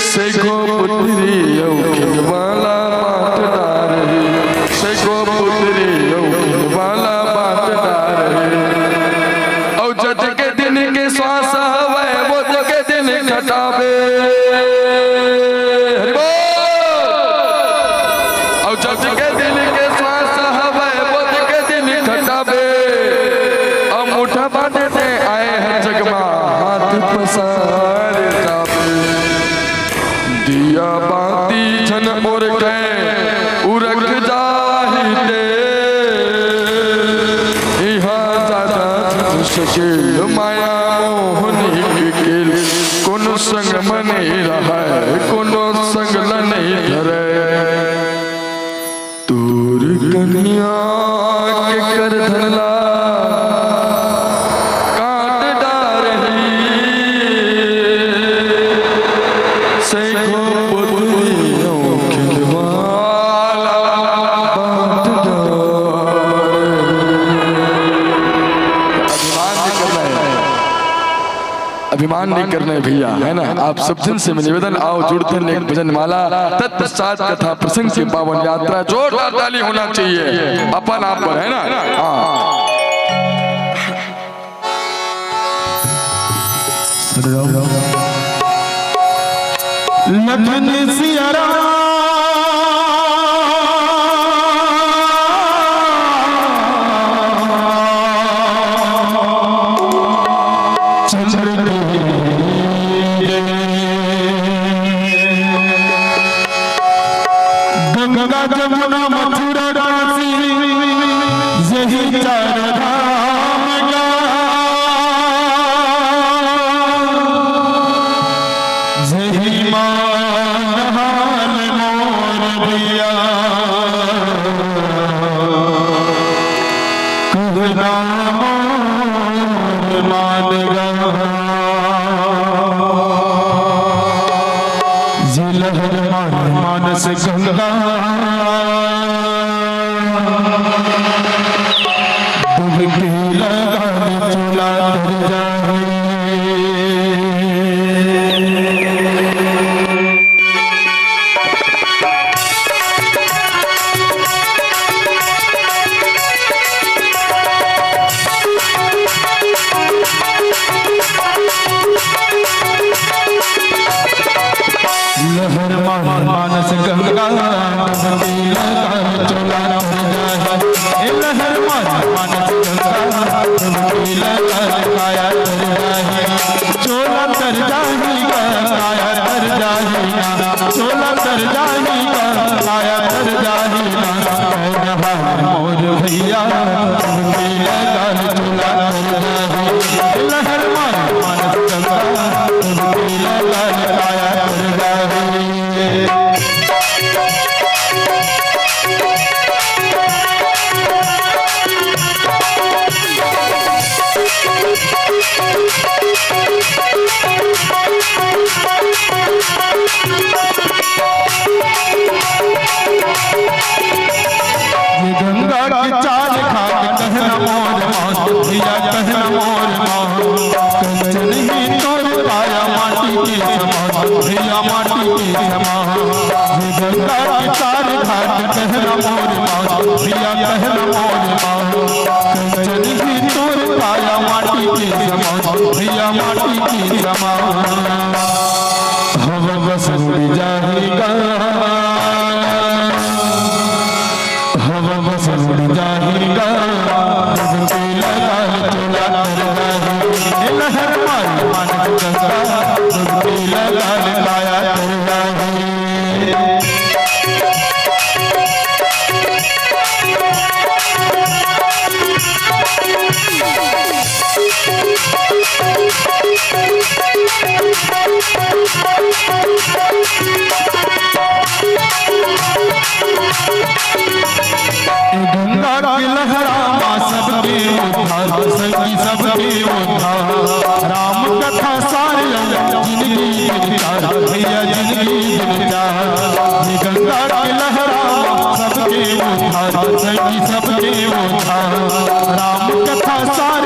सैको पुतरी अउ खितवा ला बांट डारही। सैको पुतरी अउ खितवा ला बांट डारही। अउ जतके दिन के श्वास हवय, ओतके दिन घटाबे। हरि बोल। अउ जतके दिन के श्वास हवय, ओतके दिन घटाबे। अउ मुठा बांधे ते आए हे जग मा, हाथ पसार जाबे। दिया बाती झन ओरखे, उरख जाही ते। इहाँ जादा झन सके माया मोह नेग खेल। कोनो संग म नइ रहय, कोनो संग ल नइ धरय। तोर कन्हिया के कर धन ला काट डारही, सैको पुतरी अउ खितवा ला बांट डारही। अभिमान नहीं करना है। अभिमान नहीं करना है भैया, है ना? आप सब जन से मैं निवेदन, आओ जुड़थन एक भजन माला, तत्पश्चात कथा प्रसंग के पावन यात्रा। जोरदार ताली होना चाहिए अपन आप पर, है ना? हाँ। लखन सिया राम चंद्र के गंगा जमुना मथुरा काशी यही चार धाम का। जही मान हाल मोर भैया, कहना मोर मान गा। जे लहर मारे मानस गंगा, डुबकी लगा ले चोला तर जाए। लहर मारे मानस गंगा, डुबकी लगा चोला तर जाए। ए लहर मारे मानस गंगा, डुबकी लगा काया तर जाए। ये गंगा के चार घाट कहना मोर माँ, भैया कहना मोर माँ। कंचन ही तोर काया माटी के समान, भैया माटी के समान। ये गंगा के चार घाट कहना मोर माँ, भैया कहना मोर माँ। कंचन ही तोर काया माटी के समान, भैया माटी के समान। हवा बस उड़ जाएगा, हवा बस उड़ जाएगा, डुबकी लगा ले चोला तर जाए। ए लहर मारी मानस गंगा, डुबकी लगा ले काया तर जाए। गंगा के लहरा मा सबके उद्धार, संगी सबके उद्धार। राम कथा सार जिंदगी दिन चार, भैया जिंदगी दिन चार। ये गंगा के लहरा मा सबके उद्धार, संगी सबके उद्धार। राम कथा सार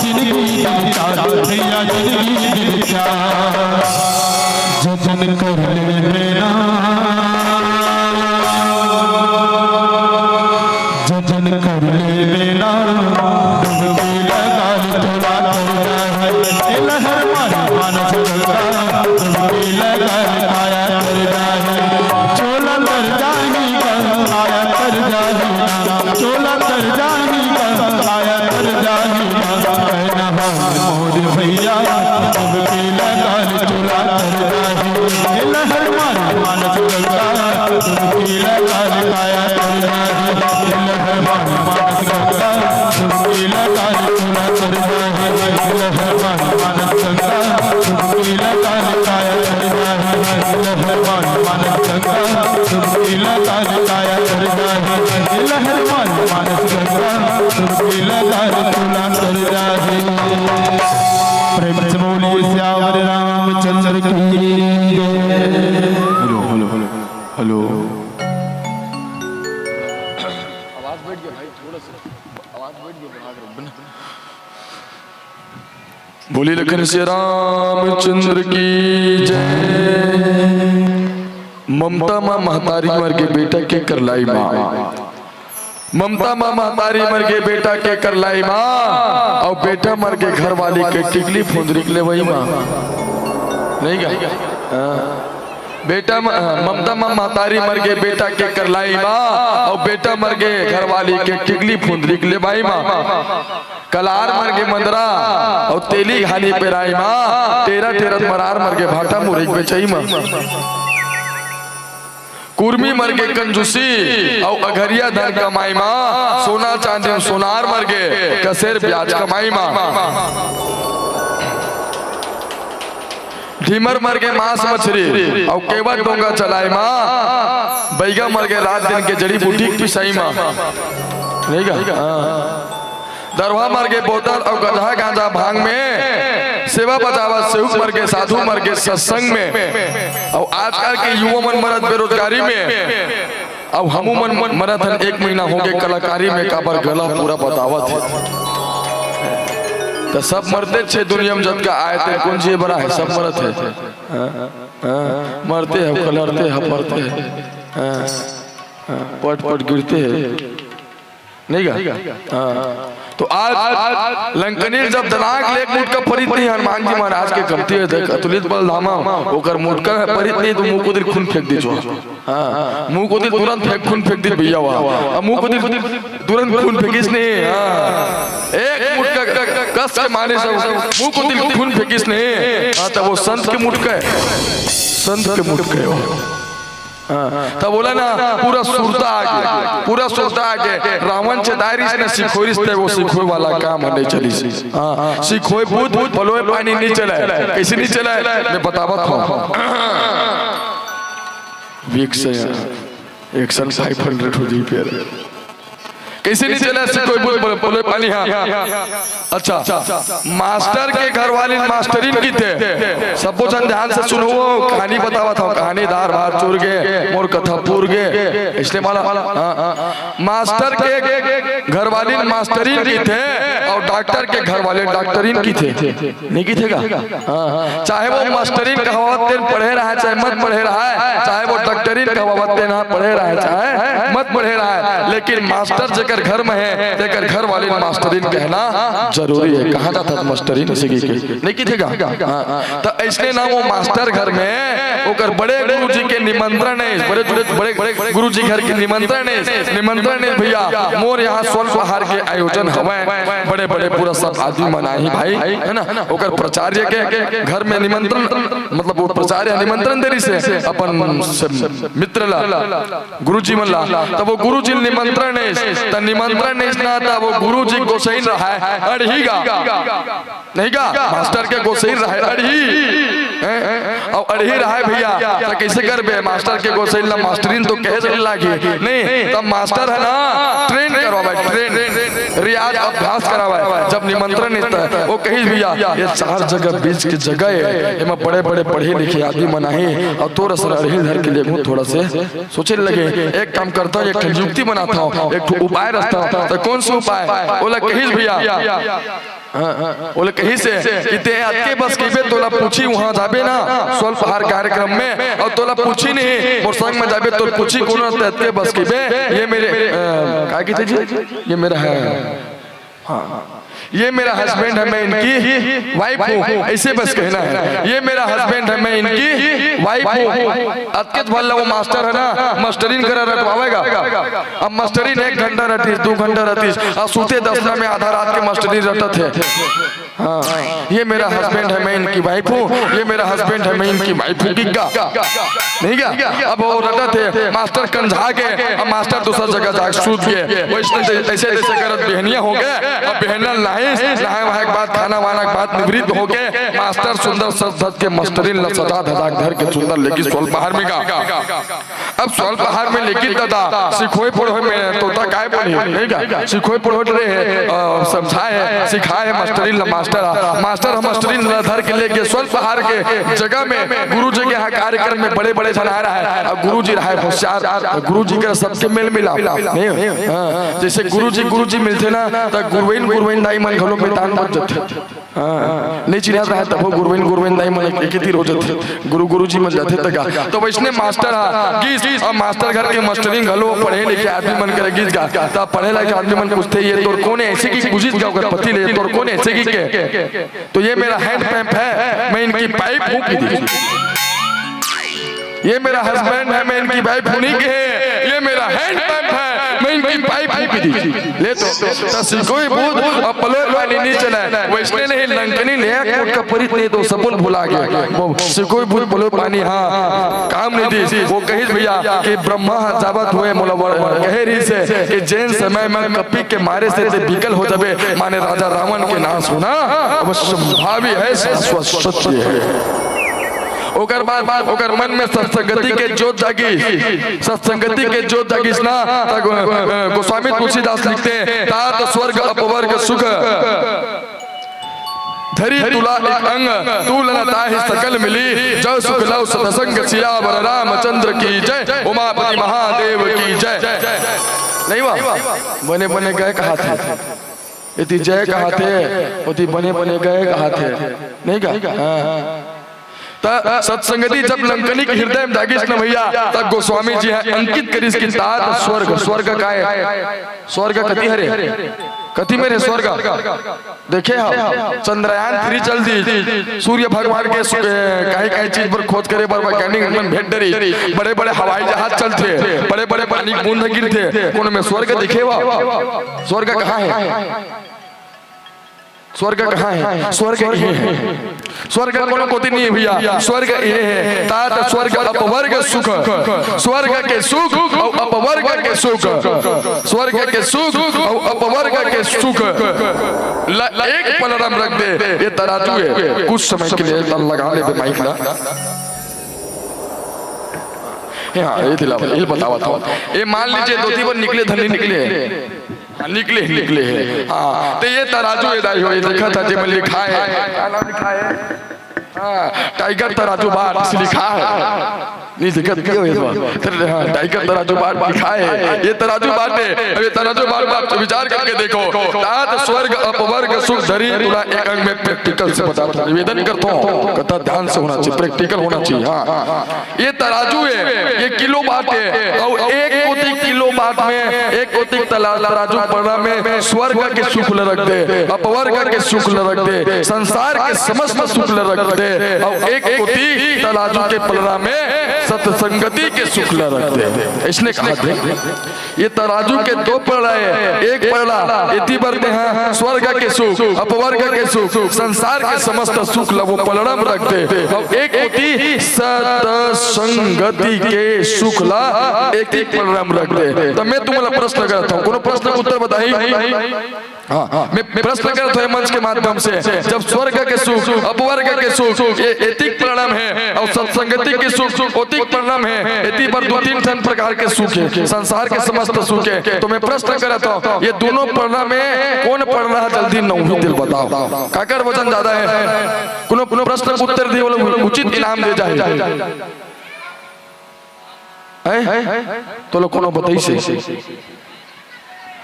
जिंदगी दिन चार, भैया जिंदगी दिन चार। जतन कर ले मेरा, जतन कर ले मेरा, डुबकी लगा ले चोला तर जाए। ए लहर मारी मानस गंगा, डुबकी लगा ले काया तर जाए। चोला तर जाही गंगा, काया तर जाही ना, चोला तर जाही गंगा, काया तर जाही ना। कहना मोर भैया, डुबकी लगा ले चोला तर जाही। ए लहर मारी मानस गंगा, डुबकी लगा ले काया तर जाही। ए लहर मारी मानस गंगा, डुबकी लगा ले चोला तर जाही। ए लहर मारी मानस गंगा, डुबकी लगा ले काया तर जाही। ए लहर मारी मानस गंगा, डुबकी लगा ले काया तर जाही। ए लहर मारी मानस गंगा, डुबकी लगा ले चोला तर जाही। प्रेम से बोलिए सियावर रामचंद्र की जय। Hello, hello, hello, hello. आवाज बैठ गया भाई, थोड़ा सा आवाज बैठ गया, बढ़ा कर। बोली लखन से रामचंद्र की जय। ममता माँ महतारी मर के बेटा के करलाई माँ। ममता माँ महतारी मर के बेटा के करलाई माँ, अउ बेटा मर के घरवाली के टिकली फुंदरी के लेवई माँ। नहीं गा? हाँ। बेटा म-, हाँ, ममता माँ महतारी मर के बेटा के करलाई माँ, अउ बेटा मर के घरवाली के टिकली फुंदरी के लेवई माँ। कलार मर के मंदरा, अउ तेली घानी पेराई माँ, टेरा टेरा मरार मर के भाटा मुरई बेचई माँ। कुर्मी मर के कंजूसी, अउ अघरिया धन कमाई माँ, सोना चांदी अउ सोनार मर के कसेर ब्याज कमाई माँ। ढीमर मर के मांस मछरी, अउ केवट डोंगा चलाई माँ, बैगा मर के रात दिन के जड़ी बूटी के पिसाई माँ। नहीं गा? हाँ। दरवा मर के बोतल अउ गंजा गांजा भांग में, सेवा बजावत सेवक मर के साधु मर के सत्संग में, अउ आजकल के युवा मन मरत बेरोजगारी में, अउ हमू मन मरत हन एक महीना होगे कलाकारी में, काबर गला पूरा बतावत हे। त सब मरते छे दुनिया में जतका आए ते कोन जिए बर आहे, सब मरत हे। हाँ, हाँ, मरते हे, कलरते हे, मरते हे। हाँ, हाँ, पट पट गिरते हे। नहीं गा? हाँ। तो आज, आज लंकनीर जब दनाक ले एक मुटका परित नहीं, हनुमान जी महाराज के कमती हे, देख, अतुलित बल धामा, ओकर मुटका हे परित नहीं, तो मुँह कोती ले खून फेंक दीजो। हाँ, मुँह कोती ले तुरंत फेंक, खून फेंक दीज भैया वा। अब मुँह कोती ले तुरंत खून फेंकिस नहीं, हाँ। एक मुटका कस के मारे सब, मुँह कोती ले खून फेंकिस नहीं, हाँ, तब वो संत के मुटका हे, संत के मुटका हे वो। हाँ, तब बोला ना, पूरा सुरता आगे, पूरा सुरता आगे। रावण चेतारिस न सिखोरिस, ते वो सिखोय वाला काम नहीं चलिस। हाँ, सिखोय भूत पलोय पानी नहीं चलाय। कैसे नहीं चलाय? मैं बतावत हूँ। विक्स है, एक्शन फ़ाइव हंड्रेड हो जी फिर। कइसे नइ चले, सिकोई बूत पलोय पानी हा। अच्छा, मास्टर के घरवाली मास्टरिन किथे। सबो झन ध्यान से सुनहू, कहानी बतावत हंव, कहानी दार भार चुर गे, मोर कथा पूर गे। इसलिए माला, हाँ, हाँ। मास्टर के घरवाली मास्टरिन किथे अउ डॉक्टर के घरवाली डॉक्टरिन किथे। नइ किथे का? हाँ, हाँ। चाहे वो मास्टरिन कहवावत तेन पढ़े रहय, चाहे मत पढ़े रहय, चाहे वो डॉक्टरिन कहवावत तेन ह पढ़े रहय, चाहे मत पढ़े रहय, लेकिन मास्टर जेकर घर में हे, तेकर घरवाली मास्टरिन कहना जरूरी हे। कहाँ जाथस मास्टरिन, अइसे कहिके। नइ किथे का? हाँ, हाँ। त अइसने ना वो मास्टर घर में ओकर बड़े गुरुजी के निमंत्रण हे, बड़े, बड़े, बड़े, बड़े गुरुजी घर के निमंत्रण हे, निमंत्रण हे भइया, मोर यहाँ स्वल्प आहार के आयोजन हवय, बड़े-बड़े पूरा सब आदमी मन आही भाई, हे ना? ओकर प्राचार्य के घर में निमंत्रण, मतलब वो प्राचार्य निमंत्रण दे रिहिसे अपन से मित्र ला, गुरुजी मन ला, त वो गुरुजी ल निमंत्रण हे, त निमंत्रण हे ना, त वो गुरुजी गोसइन रहय, अड़ही गा। नइ गा, मास्टर के गोसइन रहय अड़ही। हैं? अउ अड़ही रहय भइया, त कइसे करबे? मास्टर के गोसइन ला मास्टरिन तो कहे चले लागही। नइ, त मास्टर ह ना, train करवावय, train। रियाज अभ्यास करावय। जब निमंत्रण हे त वो कहिस, "भइया, ये चार जगह बीच के जगह हे, एमा बड़े-बड़े पढ़े लिखे आदमी मन आही, अउ तोर असन अड़ही ल धर के लेगहूं, थोड़ा से सोचे लगे, एक काम करथंव, एक ठन युक्ति बनाथंव, एक ठो उपाय रचथंव।" त कोन से उपाय? ओला कहिस भइया, हाँ, हाँ। ओला कहिसे कि ते अतके बस कहिबे, तोला पूछी, उहाँ जाबे ना, स्वल्प आहार कार्यक्रम में, अउ तोला पूछी नहीं, मोर संग में जाबे, तोला पूछी कोनो, ते अतके बस कहिबे, "ये मेरे," अ, का कहिथे जी? "ये मेरा है।" हाँ, हाँ। "ये मेरा husband है, मैं इनकी wife हूँ।" अइसे बस कहना है, "ये मेरा husband है, मैं इनकी wife हूँ।" अतकेच भर ला वो मास्टर ह ना, मास्टरिन करा रटवावय गा। अब मास्टरिन एक घंटा रटिस, दू घंटा रटिस, अउ सुते दसना में आधा रात के मास्टरिन रटत हे। हाँ, "ये मेरा husband है, मैं इनकी wife हूँ, ये मेरा husband है, मैं इनकी wife हूँ," कहि गा। नइ गा? अब वो रटत हे, मास्टर कंझा गे, अब मास्टर दूसर जगह जाके सूत गे। वइसने अइसे तइसे करत बिहनिया हो गे, अब बिहनिया नहाइस, नहाय वहाय के बाद, खाना वाना के बाद निवृत्त हो गे, मास्टर सुंदर सज धज के मास्टरिन ला सजा धजा के धर के सुंदर लेगिस स्वल्प आहार में गा। अब स्वल्प आहार में लेगिस दादा, सिखोय पढ़ोय में तोता काय बोलही, नइ गा? सिखोय पढ़ोय रहे, अ, समझाय हे, सिखाय हे मास्टरिन ला मास्टर ह। मास्टर ह मास्टरिन ला धर के लेगे स्वल्प आहार के जगह में गुरुजी के यहाँ कार्यक्रम में बड़े-बड़े झन आय रहय, अउ गुरुजी रहय होशियार, अउ गुरुजी करा सबके मेल मिलाप। नहीं? हाँ, जइसे गुरुजी, गुरुजी मिलथे ना, त गुरुवइन, गुरुवइन दाई मन घलो मितान बन जथे। हाँ, नइ चिन्हत रहय, तभो गुरुवइन, गुरुवइन दाई मन एके तीर हो जथे, गुरु, गुरुजी मन जाथे त गा। त वइसने मास्टर ह गिस, अउ मास्टर घर के मास्टरिन घलो पढ़े लिखे आदमी मन करा गिस गा। त पढ़े लिखे आदमी मन पूछथे, "ये तोर कोन हे?" अइसे कहिके पूछिस गा ओकर पति ले, "ये तोर कोन हे?" अइसे कहिके, "तो ये मेरा hand pump है, मैं इनकी pipe हूँ," कहि दिस। "ये मेरा husband है, मैं इनकी wife हूँ नहीं कहे, ये मेरा hand pump है, मैं इनकी pipe हूँ," कहि दिस। ले तो, त सिकोई बूत अउ पलोय पानी नइ चलय, वइसने नहीं लंकनी ले एक मोटका परीत नहीं तो सबुन भुला गे। वो सिकोई बूत पलोय पानी, हाँ, काम नइ दिस। वो कहिस भइया कि ब्रह्मा ह जावत हुए मोला वर-, कहे रिहिसे कि जेन समय में कपी के मारे से ते विकल हो जाबे, माने राजा रावण के नाश होना अवश्यंभावी है, शाश्वत सत्य है। ओकर बाद ओकर मन में सत्संगति के जोत जागिस, सत्संगति के जोत जागिस ना, त गो-, गोस्वामी तुलसीदास लिखथे, "तात स्वर्ग अपवर्ग सुख, धरी तुला एक अंग, तू लना ताहि सकल मिली, जय सुख लव सतसंग सियावर रामचंद्र की जय, उमापति महादेव की जय।" नहीं हुआ? बने बने गए कहाथे, एती जय कहाथे, ओती बने बने गए कहाथे, नहीं का? हाँ। त सत्संगति जब लंकनी के हृदय में जागिस न भइया, तब गोस्वामी जी ह अंकित करिस कि तात स्वर्ग, स्वर्ग काय? स्वर्ग कति हरे? कति मेर हे स्वर्ग? देखे हव, चंद्रयान थ्री चल दिस, सूर्य भगवान के सु-, ए, काहे काहे चीज बर खोज करे बर वैज्ञानिक मन भेंट डरिस, बड़े बड़े हवाई जहाज चलथे, बड़े बड़े पानी के बूंद गिरथे, कोनो में स्वर्ग देखे हव? स्वर्ग कहाँ हे? स्वर्ग कहाँ हे? स्वर्ग इहे हे। स्वर्ग कोनो कोती नहीं हे भइया, स्वर्ग इहे हे। तात स्वर्ग अपवर्ग सुख, स्वर्ग के सुख अउ अपवर्ग के सुख, स्वर्ग के सुख अउ अपवर्ग के सुख ल एक पलड़ा म रख दे, ये तराजू हे, कुछ समय के लिए त लगा लेबे माइक ला। हाँ, ये दिला, ये बतावत हंव। ये मान लीजिए, धोती बर निकले, धनी निकले। निकले, निकले हे। हाँ, त ये तराजू ये दाई हो, ये देखत हा जेमे लिखाय हे। का नाम लिखाय हे? हाँ, टाइगर तराजू बाट लिखाय हे। नहीं देखत के हो ये बात? त हाँ, टाइगर तराजू बाट लिखाय हे। ये तराजू बाट हे। अब ये तराजू बाट, बाट विचार करके देखो। तात स्वर्ग अपवर्ग सुख धरी तुला एक अंग में practical से बता, निवेदन करता हूँ। कथा ध्यान से होना चाहिए, practical होना चाहिए। हाँ, ये तराजू हे, ये किलो बाट हे, अउ एक कोती किलो बाट में, एक कोती तला-, तराजू पलड़ा में स्वर्ग के सुख ल रख दे, अपवर्ग के सुख ल रख दे, संसार के समस्त सुख ल रख दे, अउ एक कोती तराजू के पलड़ा में सत्संगति के सुख ल रख दे। इसने कहा थे। ये तराजू के दो पलड़ा हे, एक पलड़ा एती बर तेहा स्वर्ग के सुख, अपवर्ग के सुख, संसार के समस्त सुख ला वो पलड़ा म रख दे, अउ एक कोती सतसंगति के सुख ला एती पलड़ा म रख दे। त मैं तुमन ला प्रश्न करत हूँ, कोनो प्रश्न के उत्तर बताही? हाँ, मैं प्रश्न करत हूँ मंच के माध्यम से, जब स्वर्ग के सुख, अपवर्ग के सुख, ये एतिक पलड़ा म हे, अउ सत्संगति के सुख, ओतिक पलड़ा म हे, एती बर दू तीन ठन प्रकार के सुख हे, संसार के समस्त सुख हे। त मैं प्रश्न करत हूँ, ये दूनों पलड़ा में कोन पलड़ा जल्दी नोही तेला बताव? काकर वजन जादा हे? कोनो, कोनो प्रश्न के उत्तर दिही, ओला उचित इनाम दे जाही। हैं? त लोग कोनो बताइसे?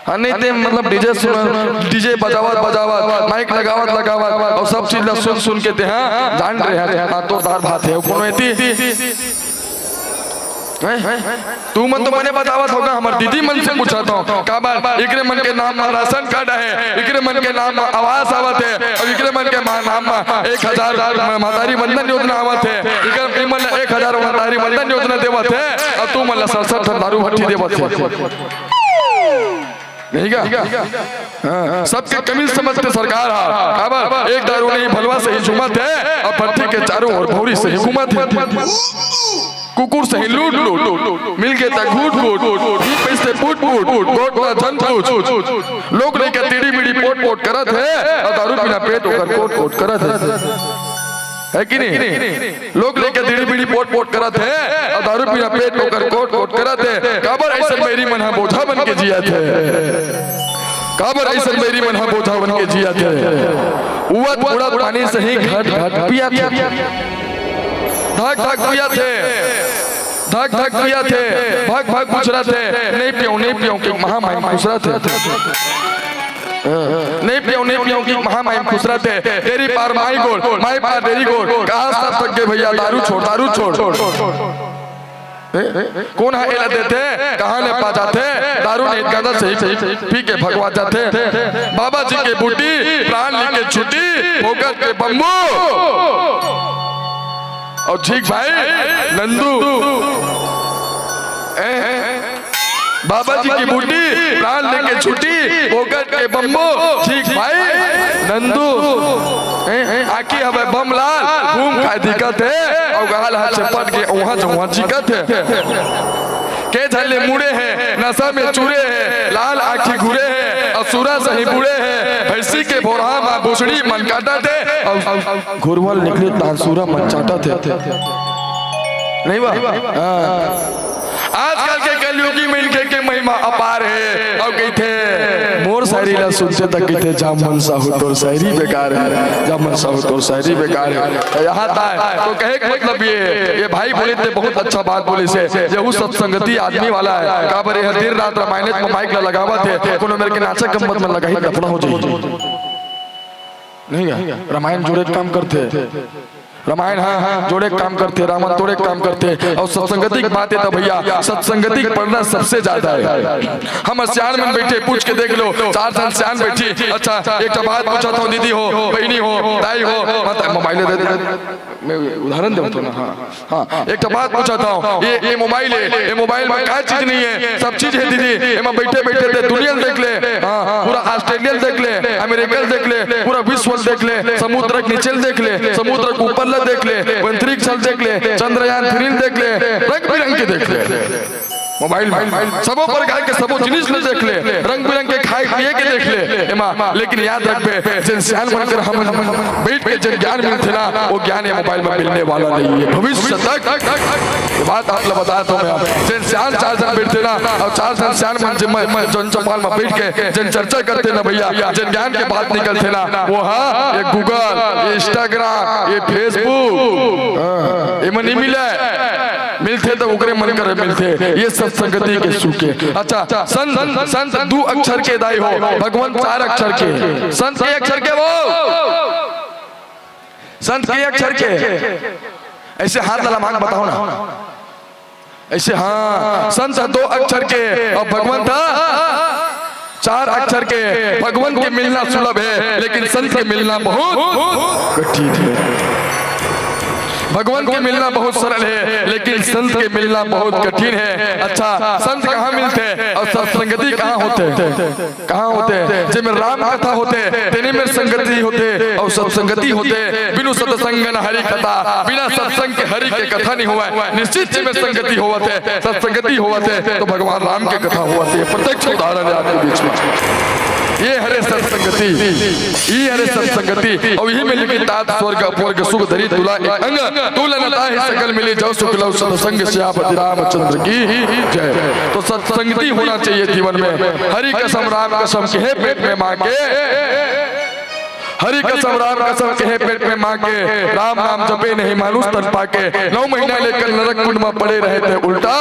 हाँ, नहीं ते मतलब DJ सुन, DJ बजावत बजावत, माइक लगावत लगावत, अउ सब चीज ला सुन सुन के तेहा जान रहे हे। हाँ, तोर दार भात हे, कोनो एती। हैं? तुमन तो मने बतावत होगा, हमर दीदी मन से पूछत हूँ, काबर इकरे मन के नाम म राशन कार्ड हे, इकरे मन के नाम म आवास आवत हे, अउ इकरे मन के मा-, नाम म एक हजार म-, महतारी वंदन योजना आवत हे, इकर, इमन ल एक हजार महतारी वंदन योजना देवत हे, अउ तुमन ल सड़सठ दारू भट्टी देवत हे। नहीं का? हाँ, सबके कमी समझथे सरकार हा। काबर एक दारू नहीं भलवा सही झूमत हे, अउ भट्टी के चारों ओर भौरी सही घूमत हे। कुकुर सही लूट लूट, मिल गे त घूट घूट, पीस ते पुट पुट, गोठ ला झन पूछ। लोग लइका तीड़ी बीड़ी पोट पोट करत हे, अउ दारू बिना पेट ओकर कोट कोट करत हे। हे कि नहीं? लोग लइका तीड़ी बीड़ी पोट पोट करत हे, अउ दारू बिना पेट ओकर कोट कोट करत हे। काबर अइसन बैरी मन ह बोझा बन के जियत हे? काबर अइसन बैरी मन ह बोझा बन के जियत हे? उवत उड़त पानी सही घट घट पियत हे। धक धक पियत हे, धक धक पियत हे, भक भक बुछरत हे, नहीं पियंव, नहीं पियंव के महामाई खुसरत हे। नहीं पियंव, नहीं पियंव के महामाई खुसरत हे। डेरी पार माई गोड़, माई पार डेरी गोड़, कहाँ सब थक गे भैया, दारू छोड़, दारू छोड़। ए, कोन ह एला देथे, कहाँ ले पा जाथे? दारू नहीं गांजा सही, सही पी के भगवा जाथे। बाबा जी के बूटी, प्राण लेके छुट्टी, फोकट के बम्बू। अउ ठीक भाई नंदू, ए, बाबा जी की बूटी, प्राण लेके छुट्टी, फोकट के बम्बू, ठीक भाई नंदू। ए, आँखी हवय बम लाल, घूम खाय दिखत हे, अउ गाल ह चपट के उहाँ जउहाँ चिकत हे। के झन ले मुड़े हे, नशा में चूरे हे, लाल आँखी घूरे हे, अउ सूरा सही बूड़े हे, भैंसी के भोरहा म भुसड़ी मन काटत हे, अउ घुरवा ल निकले तान सूरा मन चाटत हे। नहीं बा? हाँ। आजकल के कलयुगी मनखे के महिमा अपार हे। अउ कहिथे, मोर शायरी ला सुनथे त कहिथे, जामन साहू तोर शायरी बेकार हे, जामन साहू तोर शायरी बेकार हे। त यहाँ तक तो कहे के मतलब ये, ये भाई बोले थे, बहुत अच्छा बात बोले से, यहू सत्संगति आदमी वाला हे। काबर ये दिन रात रामायण म माइक ला लगावत हे, कोनो मेर के नाचा गम्मत म लगाही, लफड़ा हो जाही। नहीं गा? रामायण जोड़े के काम करथे। रामायण ह जोड़े के काम करथे, रावण तोड़े के काम करथे। अउ सत्संगति के बात हे त भैया, सत्संगति के पलड़ा सबसे ज्यादा हे। हमर सियान मन बइठे, पूछ के देख लो, चार झन सियान बइठी। अच्छा, एक ठा बात पूछत हंव, दीदी हो, बहिनी हो, दाई हो, मत, मोबाइल दे दे। मैं उदाहरण देवत हंव ना, हाँ। हाँ, एक ठो बात पूछत हंव, ये, ये मोबाइल हे, ये मोबाइल म का चीज नहीं हे? सब चीज हे दीदी। एमा बइठे बइठे ते दुनिया ल देख ले, हाँ, पूरा ऑस्ट्रेलिया ल देख ले, अमेरिका ल देख ले, पूरा विश्व ल देख ले, समुद्र के नीचे ल देख ले, समुद्र के ऊपर ल देख ले, अंतरिक्ष ल देख ले, चंद्रयान थ्री ल देख ले, रंग बिरंग के देख ले। मोबाइल में सबो प्रकार के सबो जिनिस ल देख ले, रंग बिरंग के खाए पिए के देख ले एमा, लेकिन याद रखबे, जेन सियान मन कर हम बइठ के जेन ज्ञान मिलथे ना, वो ज्ञान ये मोबाइल में मिलने वाला नहीं है। भविष्य तक ये बात आप ल बतात हंव मैं, जेन सियान चार झन बइठथे ना, अउ चार झन सियान मन जेन चौपाल में बइठ के जेन चर्चा करथे ना भैया, जेन ज्ञान के बात निकलथे ना, वो हा ये Google, ये Instagram, ये Facebook, हाँ, एमा नहीं मिले। मिलथे त ओकरे मन कर मिलथे। ये सत्संगति के सुख हे। अच्छा, संत, संत दू अक्षर के दाई हो, भगवान चार अक्षर के। संत के अक्षर के वो, संत के अक्षर के। ऐसे हाथ ला लमा के बताओ ना। ऐसे, हाँ, संत दो अक्षर के अउ भगवंत चार अक्षर के। भगवंत के मिलना सुलभ हे, लेकिन संत के मिलना बहुत कठिन हे। भगवंत के मिलना बहुत सरल हे, लेकिन संत के मिलना बहुत कठिन हे। अच्छा, संत कहाँ मिलथे अउ सत्संगति कहाँ होथे? कहाँ होथे? जेमे राम कथा होथे, तेने मेर संगति होथे अउ सत्संगति होथे। बिनु सत्संग न हरि कथा, बिना सत्संग के हरि के कथा नहीं होवय। निश्चित जेमे संगति होवत हे, सत्संगति होवत हे, तो भगवान राम के कथा होवत हे। प्रत्यक्ष उदाहरण हे आपके बीच में। ये हरे सत्संगति, ये हरे सत्संगति। अउ इही में लिखित तात स्वर्ग अपवर्ग सुख धरी तुला एक अंग, तुल न ताहि सकल मिली जउ सुख लउ सत्संग सियापति रामचंद्र की जय। तो सत्संगति होना चाहिए जीवन में। हरि कसम राम कसम कहे पेट में माँ के, हरि कसम राम कसम कहे पेट में माँ के, राम नाम जपे नहीं मानुष तन पाके। नौ महीना लेकर नरक कुंड में पड़े रहे थे उल्टा,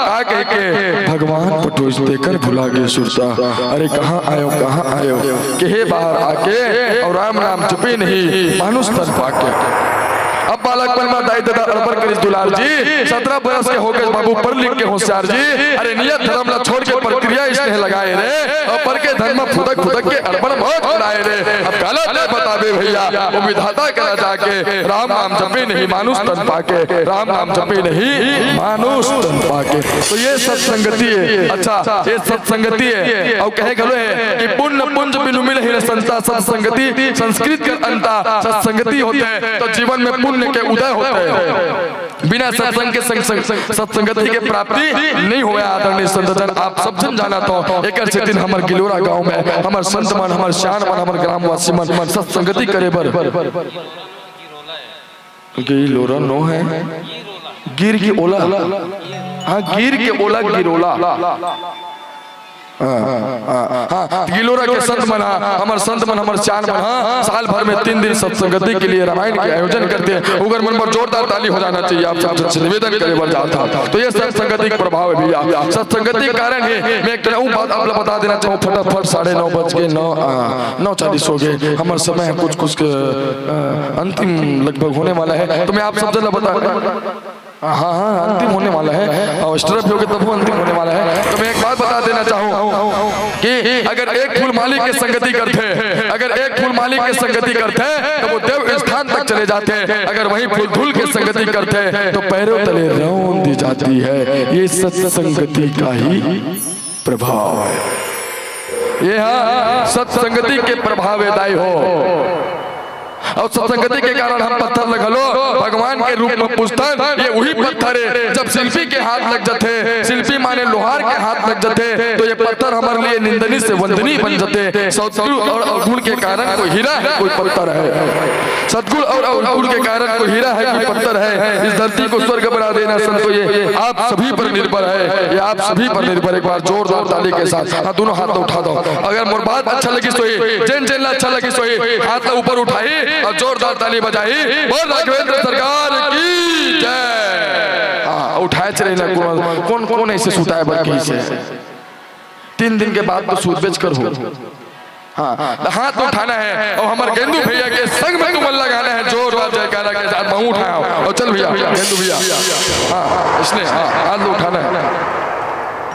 का कह के भगवान पटोस देकर भुला गए सुरता। अरे कहाँ आयो, कहाँ आयो, कहे बाहर आके, अउ राम नाम जपे नहीं मानुष तन पाके। अब बालक मन मा दाई ददा अड़बड़ करिस दुलार जी, सतरा बरस के होगे बाबू पढ़ लिख के होशियार जी। अरे नियत धरम ला छोड़ के परक्रिया स्नेह लगाए रे, अउ पर के धन मा फुदक फुदक के अड़बड़ मौज उड़ाए रे। अब गलत नहीं बताबे भैया, वो विधाता करा जाके राम नाम जपे नहीं मानुष तन पाके, राम नाम जपे नहीं मानुष तन पाके। तो ये सत्संगति हे। अच्छा, ये सत्संगति हे। अउ कहे घलो हे कि पुण्य पुंज बिनु मिलहिं न संता, सत्संगति संस्कृत के अंता। सत्संगति होथे तो जीवन में पुण्य के उदय होथे। बिना सत्संग के संग, संग, सत्संगति के प्राप्ति नहीं होवय। आदरणीय संत जन, आप सब जन जानत हो, एकर सेती हमर गिलोरा गांव में हमर संत मन, हमर सियान मन, हमर ग्रामवासी मन सत्संगति करे बर गिलोरा नो हे, गिर की ओला, हाँ, गिर के ओला गिरोला। हाँ, हाँ, हाँ, हाँ, गिलोरा के संत मन हा, हमर संत मन, हमर सियान मन हा, साल भर में तीन दिन सत्संगति के लिए रामायण के आयोजन करथे। उगर मन बर जोरदार ताली हो जाना चाहिए। आप सब जन से निवेदन करे बर जात हा। तो ये सत्संगति के प्रभाव हे भैया, सत्संगति के कारण हे। मैं एक ठन अउ बात आप ला बता देना चाहूँ, फटाफट साढ़े नौ बज के नौ, आ, नौ चालीस हो गए, हमर समय हे कुछ, कुछ के, आ, अंतिम लगभग होने वाला हे। तो मैं आप सब जन ला बता हाँ, हाँ, अंतिम होने वाला हे। अउ स्ट्रप होगे तब वो अंतिम होने वाला हे। तो मैं एक बात बता देना चाहूँ कि अगर एक फूल माली के संगति करथे, अगर एक फूल माली के संगति करथे, तो वो देव स्थान तक चले जाथे। अगर वहीं फूल धूल के संगति करथे, तो पैरों तले रौंद दी जाती है। ये सत्संगति का ही प्रभाव हे। ये हा सत्संगति के प्रभाव हे दाई हो। अउ सत्संगति के कारण हम पत्थर ल घलो भगवान के रूप में पूजथन। ये उही पत्थर हे, जब शिल्पी के हाथ लग जथे, शिल्पी माने लोहार के हाथ लग जथे, तो ये पत्थर हमर लिए निंदनीय से वंदनीय बन जथे। सद्गुण अउ अवगुण के कारण कोई हीरा हे, कोई पत्थर हे। सद्गुण अउ अवगुण के कारण कोई हीरा हे, कोई पत्थर हे। इस धरती को स्वर्ग बना देना संतो, ये आप सभी पर निर्भर हे, ये आप सभी पर निर्भर। एक बार जोरदार ताली के साथ, हाँ, दोनों हाथ उठा दो। अगर मोर बात अच्छा लगिस होही, जेन जेन ला अच्छा लगिस होही, हाथ ला ऊपर उठाही अउ जोरदार ताली बजाही। बोल राघवेंद्र सरकार की जय। हाँ, उठाए चले ना, कोन, कोन, कोन ऐसे सुताए बर कहिस हे? तीन दिन के बाद तो सूतबेच करहू। हाँ, तो हाथ उठाना हे अउ हमर गेंदू भैया के संग में तुमन ला गाना हे जोरदार जयकारा के साथ। महूँ उठाए हंव। अउ चल भैया, गेंदू भैया। हाँ, इसने, हाँ, हाथ उठाना हे।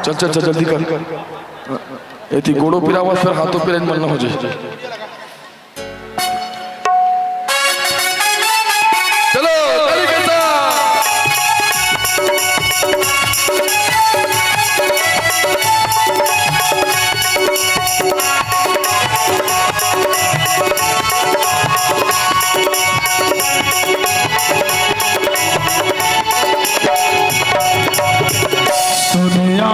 चल, चल, चल, जल्दी कर। एती गोड़ो पिरावत, फेर हाथों पिराई मन न हो जाए। चलो, ताली के साथ। दुनिया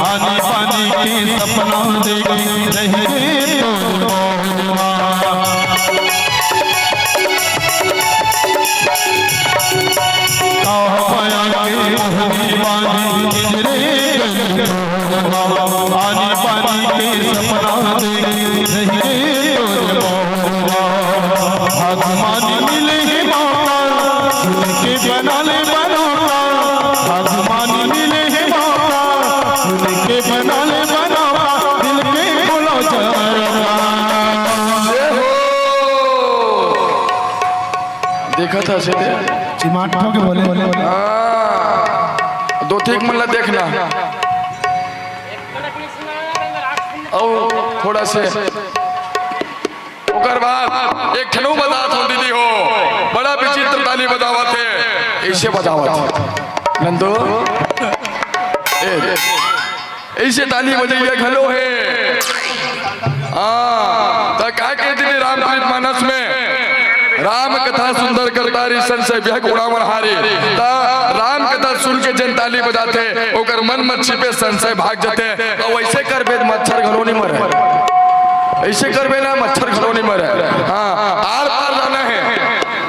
आनी बानी के सपना देखी रही रे तोर बउरवा। का माया के मोहनी बानी रे गली तोरवा। आनी बानी के सपना देखी रही रे तोर बउरवा। भगवान मिले हे मौका, सुन के बना ले बनौता। भगवान मिले हे मौका, सुन के बना ले बनौता। दिल के बोलो जरा। देखा था से चिमाट ठोके बोले, बोले, बोले। हाँ, दो ठीक मन ला देखना। और थोड़ा से ओकर बाद एक ठन अउ बतात हूँ दीदी हो, बड़ा विचित्र ताली बजावत हे, ऐसे बजावत हे नंदू, ए, ऐसे ताली बजइया घलो हे। हाँ, त का के दीदी रामचरित मानस में राम कथा सुंदर करतारी संशय बिहक उड़ावन हारी। त राम कथा सुन के जेन ताली बजाथे ओकर मन म छिपे संशय भाग जथे। त वैसे करबे त मच्छर घलो नहीं मरे। ऐसे करबे ना, मच्छर घलो नहीं मरे। हाँ, आर पार जाना है,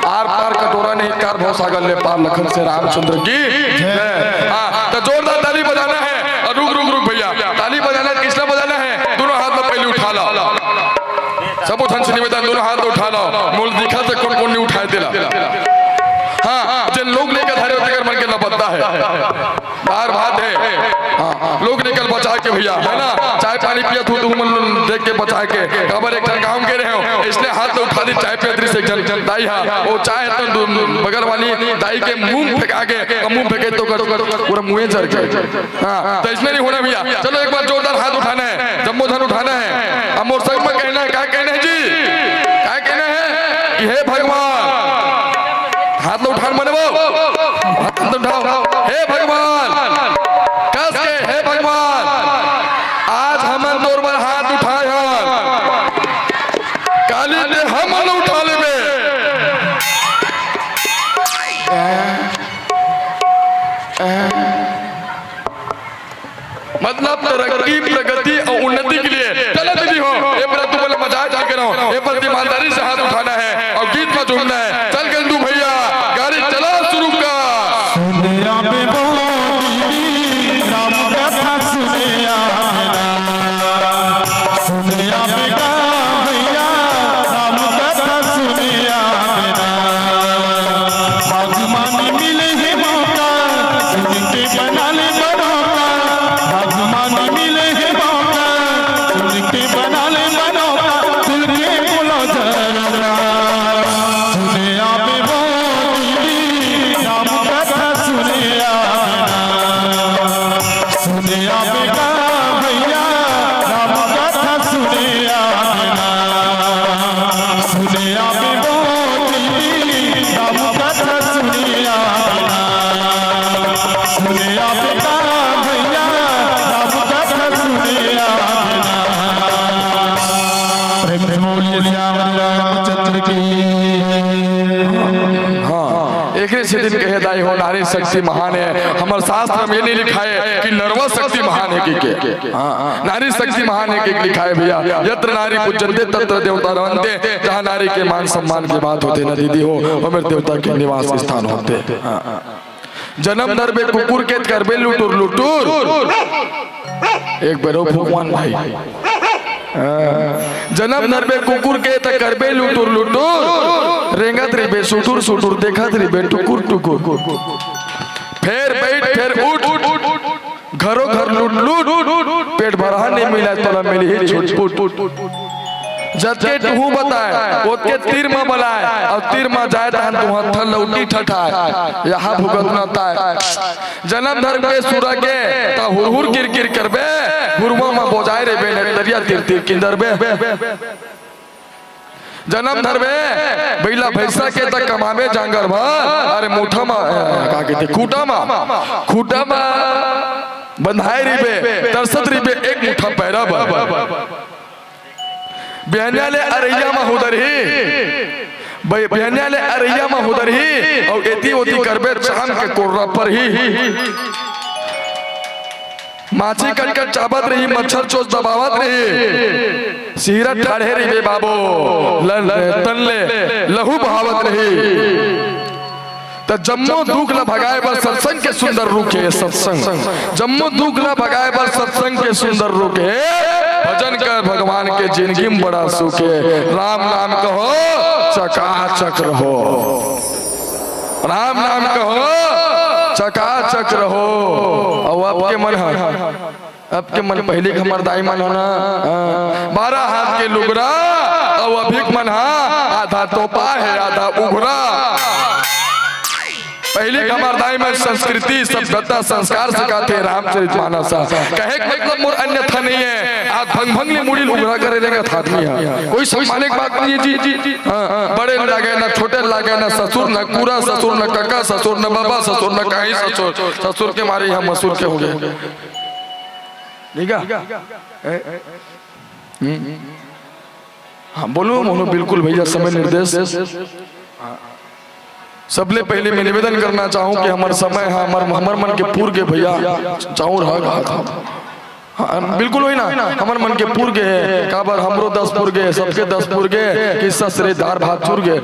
आर पार कटोरा नहीं, कार भव सागर ले पार, लखन से रामचंद्र की जय। हाँ, तो जोरदार ताली बजाना है। और रुक, रुक, रुक भैया, ताली बजाना है, किसला बजाना है? दोनों हाथ में पहले उठा लो। सबो झन से निवेदन, दोनों हाथ उठा लो। मोला दिखा से कौन कौन नहीं उठाए तेला। हाँ, जेन लोग लेके धरे होते कर मन के लपत्ता है। दार भात है। हाँ, लोग निकल बचा के भैया, है ना? चाय पानी पिया तू, तू मन देख के बचा के। काबर एक ठन गाँव के रहे हो, इसलिए हाथ तो उठा दी, चाय पिया दृश्य एक जन दाई हा। वो चाय तो दू-, बगल वाली दाई के मुंह फेंका के, मुंह फेंके तो कर, पूरा मुंह जर के। हाँ, तो इसमें नहीं होना भैया। चलो एक बार जोरदार हाथ उठाना है, जम्मो झन उठाना है। अब मोर संग में कहना है, क्या कहना है जी? क्या कहना है कि हे भगवान, हाथ लो उठान मने वो, हाथ लो उठाओ। हे भगवान, कस के, हे भगवान, आज हमन तोर बर हाथ उठाए हन, काली ते हमन उठा लेबे। मतलब तरक्की, प्रगति और उन्नति के लिए। चलो दीदी हो, ये पर तुम बोले मजाक नहीं करो, ये पर ईमानदारी से हाथ उठाना है और गीत में झूमना है। चल गंदू भैया, गाड़ी चला शुरू कर। सुने आबे वो दीदी, राम कथा सुने आबे ना। सुने आबे का भैया, राम कथा सुने आबे ना। भगवान मिले हे मौका, सुन के बना ले बनौता। भगवान मिले हे मौका, सुन के बना ले बनौता। दिल के बोलो जरा। सुने आबे वो दीदी, राम कथा सुने आबे ना। सुने आबे का भैया, राम कथा सुने आबे ना। सुने आबे वो दीदी, राम कथा सुने आबे ना। सुने आबे का भैया, राम कथा सुने आबे ना। प्रेम से बोलिए सियावर रामचंद्र की। हाँ, एकरे सेती कहे दाई हो, नारी शक्ति महान है। हमर शास्त्र में ये नहीं लिखा है कि नरवा शक्ति महान है कि के। हाँ, नारी शक्ति महान है कि लिखा है भैया। यत्र नारी पूज्यंते तत्र देवता रमंते। जहाँ नारी के मान सम्मान की बात होते ना दीदी हो, वो मेरे देवता के निवास स्थान होते। हाँ। जन्म धरबे कुकुर के, करबे लुटुर लुटुर। एक बेरो भगवान भाई। हाँ। जन्म धरबे कुकुर के, त करबे लुटुर लुटुर। रेंगत रहिबे सुटुर सुटुर, देखत रहिबे टुकुर टुकुर। फेर बैठ, फेर उठ, घरो घर लूट लूट, पेट भरहा नहीं मिला, तोला मिली ही छुटपुट। जतके टुहू बताए, ओतके तीर म बलाए, और तीर म जाए तहन तुहर थल लौटी ठठाए, यहाँ भुगतना ताए। जन्म धरबे सुरा के, त हुरहुर किरकिर करबे, हुरवा म बोजाए रे बेने, तरिया तीर तीर किंदरबे। जन्म धरबे बइला भैंसा के, त कमाबे जांगर भर। अरे मुठा म, ए, का कहिथे, खूटा म, खूटा म बंधाए रहिबे, तरसत रहिबे एक मुठा पैरा बर। बिहनिया ले अरइया म हुदरही, बे-, बिहनिया ले अरइया म हुदरही, अउ एती ओती करबे चाम के कोर्रा परही। माछी कटकट चाबत रही, मच्छर चोंच दबावत रही, सीरत ठाढ़े रहिबे बाबू, लल तन ले लहू बहावत रही। त जम्मो दुख ला भगाए बर सत्संग के सुंदर रूख हे सत्संग। जम्मो दुख ला भगाए बर सत्संग के सुंदर रूख हे। भजन कर भगवान के, जिनगी म बड़ा सुख हे। राम नाम कहो, चकाचक रहो। राम नाम कहो, चकाचक रहो। अउ अब के मन ह, अब के मन, पहिली के हमर दाई मन ह ना, हाँ, बारह हाथ के लुगरा, अउ अभी के मन ह आधा तोपा हे, आधा उघरा। पहिली के हमर दाई मन संस्कृति, सभ्यता, संस्कार सिखाथे, रामचरित मानस ह। कहे के मतलब मोर अन्यथा नहीं हे, आज भंग भंग ले मुड़ी ल उघरा करे रेंगत आदमी ह। कोई सम्माने के बात नहीं हे जी। हाँ, बड़े ल लागे ना, छोटे ल लागे ना, ससुर ना, कूरा ससुर ना, कका ससुर ना, बाबा ससुर ना, काई ससुर, ससुर के मारे हम मसूर के हो गए। ठीक है? ए? हम्म। हाँ, बोलो, बोलो, बिल्कुल भैया, समय निर्देश। सबले पहले मैं निवेदन करना चाहूँ कि हमर समय ह, हमर, हमर मन के पूर गे भैया, चाउर ह, हाँ, बिल्कुल वही ना, हमर मन के पूर गे हे, काबर हमरो दस पूर गे, सबके दस पूर गे, कि ससरे दार भात चुर गे।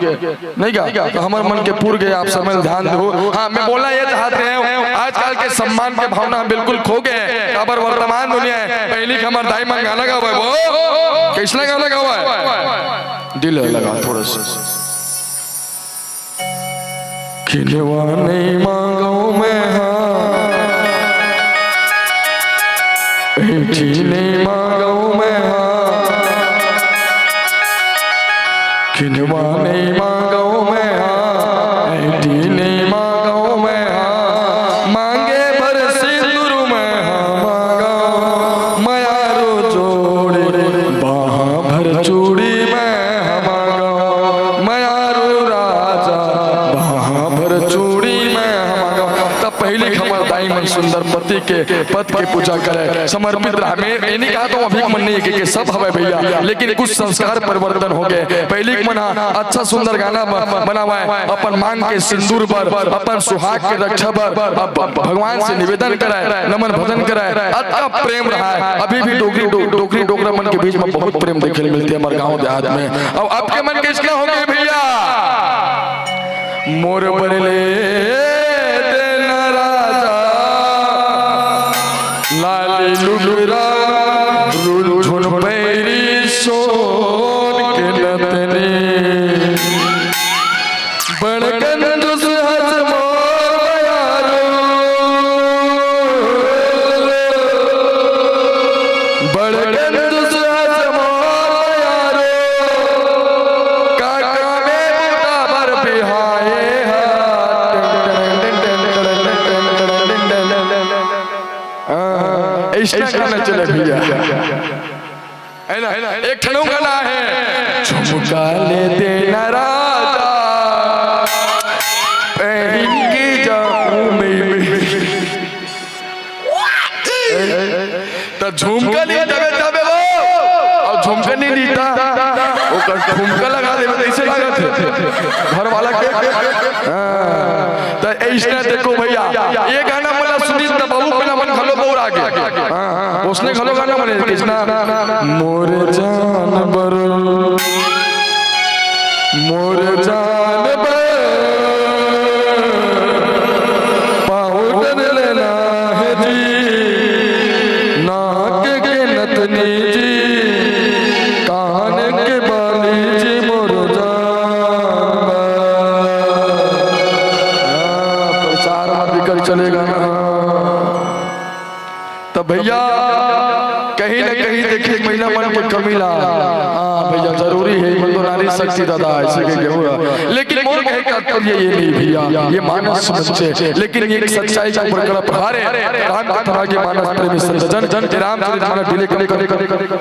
नहीं का? तो हमर मन के पूर गे, आप समय ल ध्यान दो। हाँ, मैं बोलना ये चाहत रहे हूँ, आजकल के सम्मान के भावना बिल्कुल खो गए। काबर वर्तमान दुनिया हे, पहिली के हमर दाई मन गाना गावे वो, कैसना गाना गावे? दिल लगा थोड़ा सा। खिलवा नहीं मांगो मैं हाँ, ऐठी नहीं मांगो मैं हाँ। खिलवा नहीं मांगो मैं हाँ, ऐठी नहीं मांगो मैं हाँ। मांगे भर सिंदूर मैं हाँ मांगो, मयारू जोड़ी बाहाँ भर चूड़ी मैं हाँ मांगो, मयारू राजा बाहाँ भर चूड़ी मैं हाँ मांगो। तब पहिली के हमर दाई मन सुंदर पति के पद के पूजा करे, समर्पित रहा। मैं ये नहीं कहा तो अभी मन नहीं है कि, कि सब हवे भैया, लेकिन कुछ संस्कार परिवर्तन हो गए। पहिली के मन ह अच्छा सुंदर गाना ब-, बनावे, अपन मांग के सिंदूर बर, अपन सुहाग के रक्षा बर, अब भगवान से निवेदन करे, नमन भजन करे, अतका प्रेम रहा है। अभी भी डोकरी डो-, डोकरी डोकरा मन के बीच में बहुत प्रेम देखे ल मिलथे हमर गांव देहात में। अब आपके मन कैसना हो गए भैया? मोर बर ले देना राजा, लाली लुगरा, रुलझुन पैरी सोन के नथनी। बड़ कंजूस हस मोर मयारू, बड़ कंजूस हस मोर मयारू, काका में बुता बर बिहाए हा। हाँ, ऐसना गाना चले भैया। है ना? एक ठन अउ गाना हे, झुमका ले देना राजा, पहन के जाऊं मैं। त झुमका ली तबे, तबे वो, अउ झुमका नहीं ली त ओकर ठुमका लगा देबे, कइसे लागत हे? घर वाला के, हाँ। त ऐसने देखो भैया, ये गाना मोला सुनिस त बाबू के मन घलो बौरा गे। हाँ, हाँ, उसने घलो गाना बने, कृष्णा। मोर जान बर, मोर जान बर, पाउडर लेना हे जी, नाक के नथनी जी, कान के बाली जी, मोर जान बर। हाँ, प्रचार में बिकट चलेगा ना। त भैया, कहीं न कहीं देखिए महिला मन के कमी ला। हाँ भैया, जरूरी हे, मन तो नारी शक्ति दादा, ऐसे के केहू हे। लेकिन मोर कहे का तात्पर्य ये नहीं भैया, ये मानस मंच हे, लेकिन ये एक सच्चाई के ऊपर कड़ा प्रहार हे। राम कथा के मानस प्रेमी संत जन, रामचरित मानस delay कर, कर, कर, कर, कर।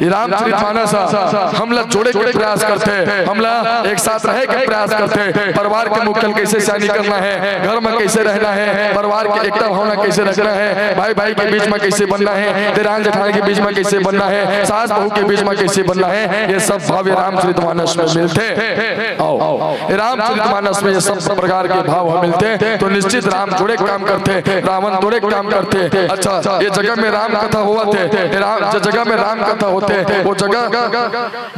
ये रामचरित मानस ह, हमला जोड़े के प्रयास करथे, हमला एक साथ रहे के प्रयास करथे। परिवार के मुखिया ल कइसे सियानी करना हे, घर म कइसे रहना हे, परिवार के एकता भावना कइसे रखना हे, भाई भाई के बीच म कइसे बनना हे, देरान जेठान के बीच म कइसे बनना हे, सास बहू के बीच म कइसे बनना हे, ये सब भाव ये रामचरित मानस म मिलथे। आओ, ये रामचरित मानस म ये सब प्रकार के भाव ह मिलथे, तो निश्चित राम जोड़े के काम करथे, रावण तोड़े के काम करथे। अच्छा, ये जगह म राम कथा होवत हे, ये राम, जे जगह म राम कथा होथे, वो जगह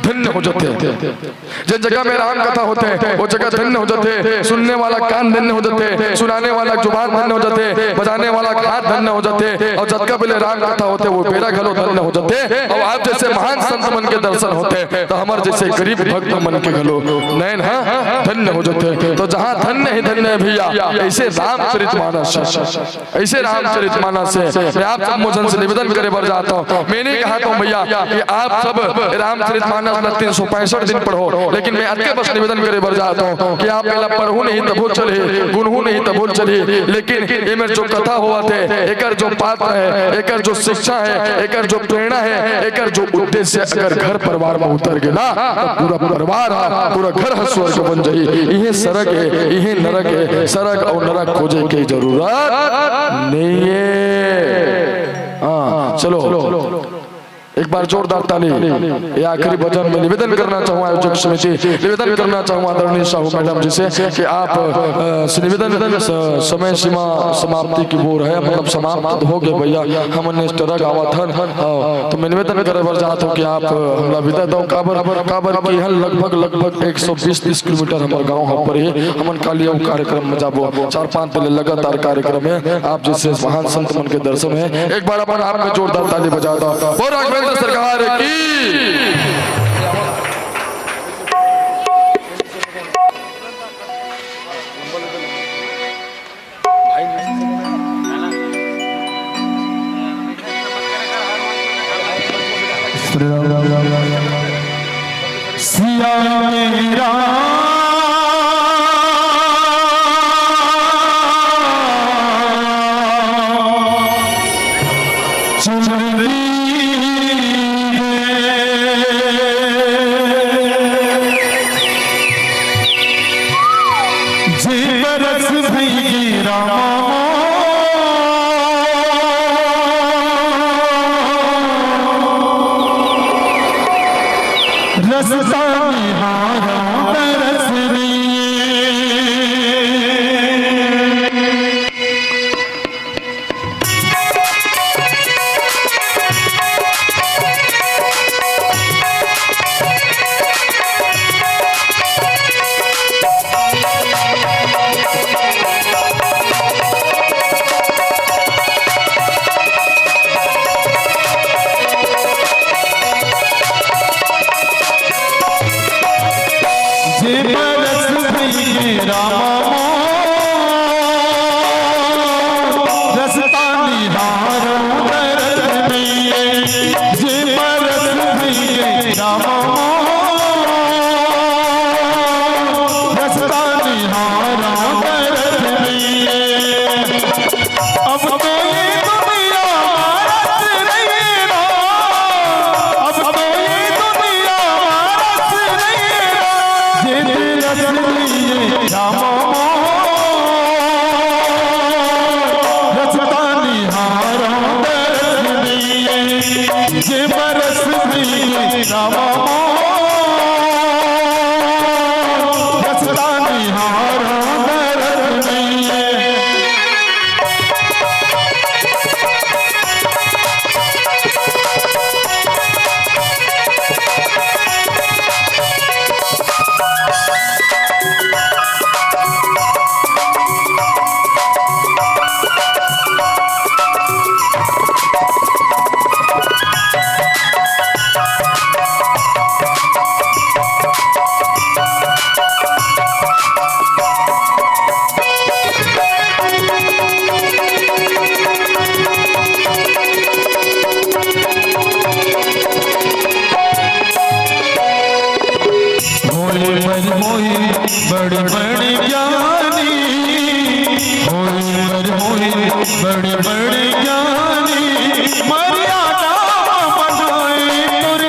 धन्य हो जाथे। जे जगह म राम कथा होथे, वो जगह धन्य हो जाथे। सुनने वाला कान धन्य हो जाथे, सुनाने वाला जुबान धन्य हो जाथे, बजाने वाला हाथ धन्य हो जाथे, अउ जतका बेले राम कथा होथे, वो बेरा घलो धन्य हो जाथे। अउ आप जइसे महान संत मन के दर्शन होथे, त हमर जइसे गरीब भक्त मन के घलो नैन ह धन्य हो जाथे। तो जहाँ धन्य ही धन्य हे भैया, अइसे रामचरित मानस हे। अइसे रामचरित मानस हे। मैं आप सब झन से निवेदन करे बर चाहत हँव, मैं नइ कहत हँव भैया कि आप सब रामचरित मानस ला तीन सौ पैंसठ दिन पढ़ो, लेकिन मैं अतके बस निवेदन करे बर चाहत हँव कि आप एला पढ़हू नहीं तभो चलही, गुनहू नहीं तभो चलही, लेकिन एमेर जो कथा होवत हे, एकर जो पात्र हे, एकर जो शिक्षा हे, एकर जो प्रेरणा हे, एकर जो उद्देश्य अगर घर परिवार म उतर गे ना, त पूरा परिवार ह, पूरा घर ह स्वर्ग बन जाही। इहे सरग हे, इहे नरक हे, सरग अउ नरक खोजे के जरूरत नइ हे। हाँ, चलो, एक बार जोरदार ताली। ये आखिरी भजन में निवेदन करना चाहूँ आयोजक समिति, निवेदन करना चाहूँ आदरणीय साहू मैडम जी से कि आप, अ, से निवेदन, स-, समय सीमा समाप्ति की ओर हे, मतलब समाप्त हो गे भैया, हमन ने स्टरक आवत हन। हाँ, तो मैं निवेदन करे बर चाहत हँव कि आप हमला विदा दव, काबर, काबर कि इहाँ लगभग, लगभग एक सौ बीस तीस किलोमीटर हमर गाँव ह परे हे। हमन काली अउ कार्यक्रम म जाबो, चार पाँच दिन ले लगातार कार्यक्रम हे। आप जइसे महान संत मन के दर्शन हे, एक बार अपन आप में जोरदार ताली बजा दव। बोल राघवेंद्र सरकार की। सिया मेरा चुनरी है। जे बरस भई रामा रस्ता निहारा तरस रही। जे बरस भई रामा मोर, रस्ता निहारो दरद में। जे बरस भई रामा मोर, रस्ता निहारो दरद में। अब तो ये दुनिया मारत रही ना, अब तो ये दुनिया मारत रही ना, जे तेरा दिल ये रामा मोर, रस्ता निहारा दरस दिए, जे बरस दिए रामा मोर, रस्ता निहारा दरस दिए। होए बर मोहि बड़ बड़ ज्ञानी, होए बर मोहि बड़ बड़ ज्ञानी, मर्यादा बनाए तुर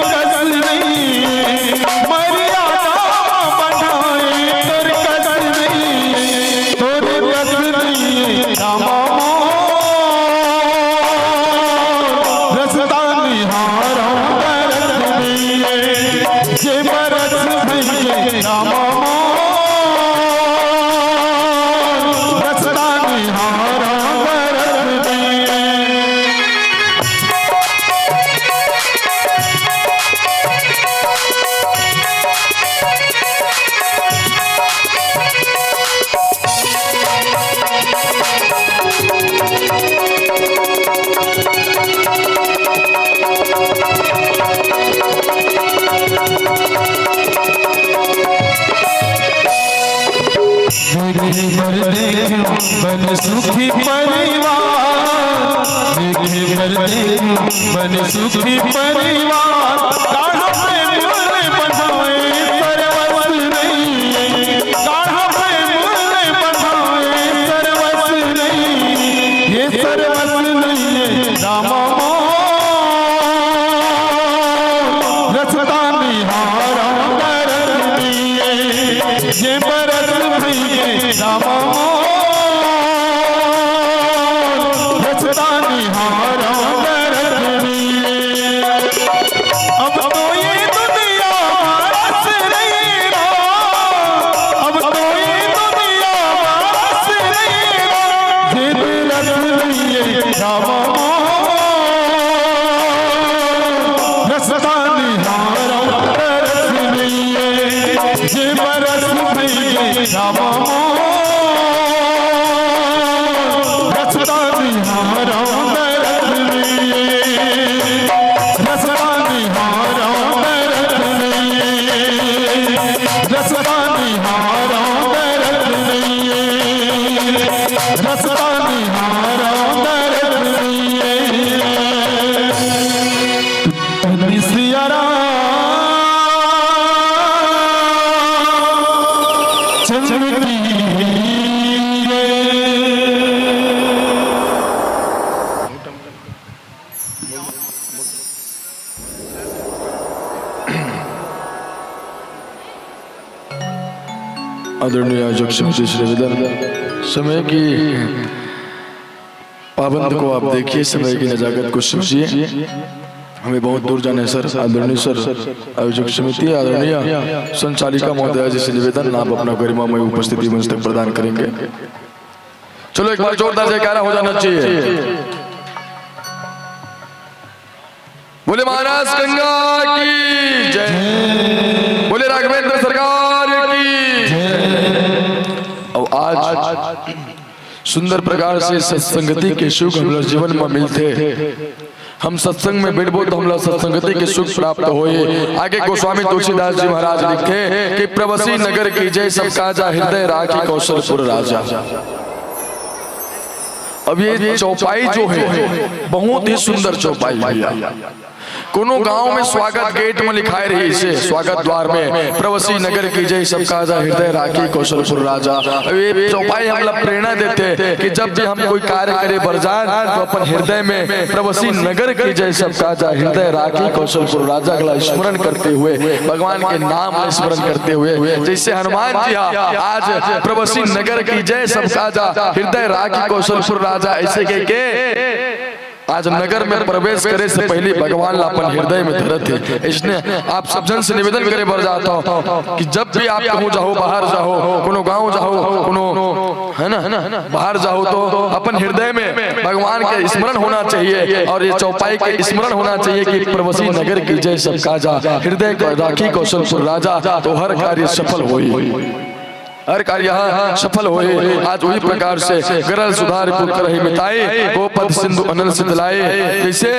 परिवार, देखे बर देखू बने सुखी परिवार। काढ़ा प्रेम ले बढ़ाए, सर्वस नहीं है। काढ़ा प्रेम ले बढ़ाए, सर्वस नहीं है। ये सर्वस नहीं है, रामा मोर। रसता निहारा दरस दिए, ये बरस भइगे रामा मोर। रसता निहारा दरस दिए। अब तो ये दुनिया रस नहीं रो, अब तो ये दुनिया रस नहीं रो, जिद रस नहीं है रामा मोर। रसता निहारा तरस नहीं है, ये बरस भइगे रामा मोर। रसता निहारा तरस नहीं है, रसता निहारा तरस नहीं है, रसता निहारा तरस नहीं है, रसता निहारा तरस नहीं है। धन्य सिया राम चंद्र की जय। आदरणीय आयोजक समिति श्री निवेदन, समय की पाबंद को आप देखिए, समय की नजाकत को समझिए। हमें बहुत दूर जाना है सर। आदरणीय सर, आयोजक समिति, आदरणीय संचालिका महोदया जी से निवेदन, आप अपना गरिमामय उपस्थिति मंच तक प्रदान करेंगे। चलो, एक बार जोरदार जयकारा हो जाना चाहिए। बोले महाराज गंगा की जय, बोले राघवेंद्र सरकार की। और आज सुंदर प्रकार से सत्संगति के सुख हमला जीवन में मिलथे। हम सत्संग में बैठबो तो हमला सत्संगति के सुख प्राप्त होए। आगे गोस्वामी तुलसीदास जी महाराज लिखथे कि प्रवसी नगर की जय, सब काजा हृदय राखी कौशलपुर राजा। अब ये चौपाई जो है, बहुत ही सुंदर चौपाई भैया। कोनो गांव में स्वागत गेट में लिखाए रहिसे, स्वागत द्वार में, "प्रवसी नगर की जय, सब काजा हृदय राखी कौशलपुर राजा।" अब ये चौपाई हमला प्रेरणा देथे कि जब भी हम कोई कार्य करे बर जान, तो अपन हृदय में "प्रवसी नगर की जय, सब काजा हृदय राखी कौशलपुर राजा" का स्मरण करते हुए, भगवान के नाम का स्मरण करते हुए, जैसे हनुमान जी हा आज "प्रवसी नगर की जय, सब काजा हृदय राखी कौशलपुर राजा" ऐसे कह के आज नगर में प्रवेश करे से पहले भगवान ला अपन हृदय में धरत हे। इसने आप सब जन से निवेदन करे बर जात हों कि जब भी आप कहूँ जाहू, बाहर जाहू, कोनो गांव जाहू, कोनो, है ना, बाहर जाहू, तो अपन हृदय में भगवान के स्मरण होना चाहिए और ये चौपाई के स्मरण होना चाहिए कि "प्रवसी नगर की जय, सब काजा हृदय राखी कौशलपुर राजा", तो हर कार्य सफल होई। हर कार्य सफल होए। आज वही प्रकार से गरल सुधारि पुर करहि मिताए, गोपद सिंधु अनल सित लाए। जैसे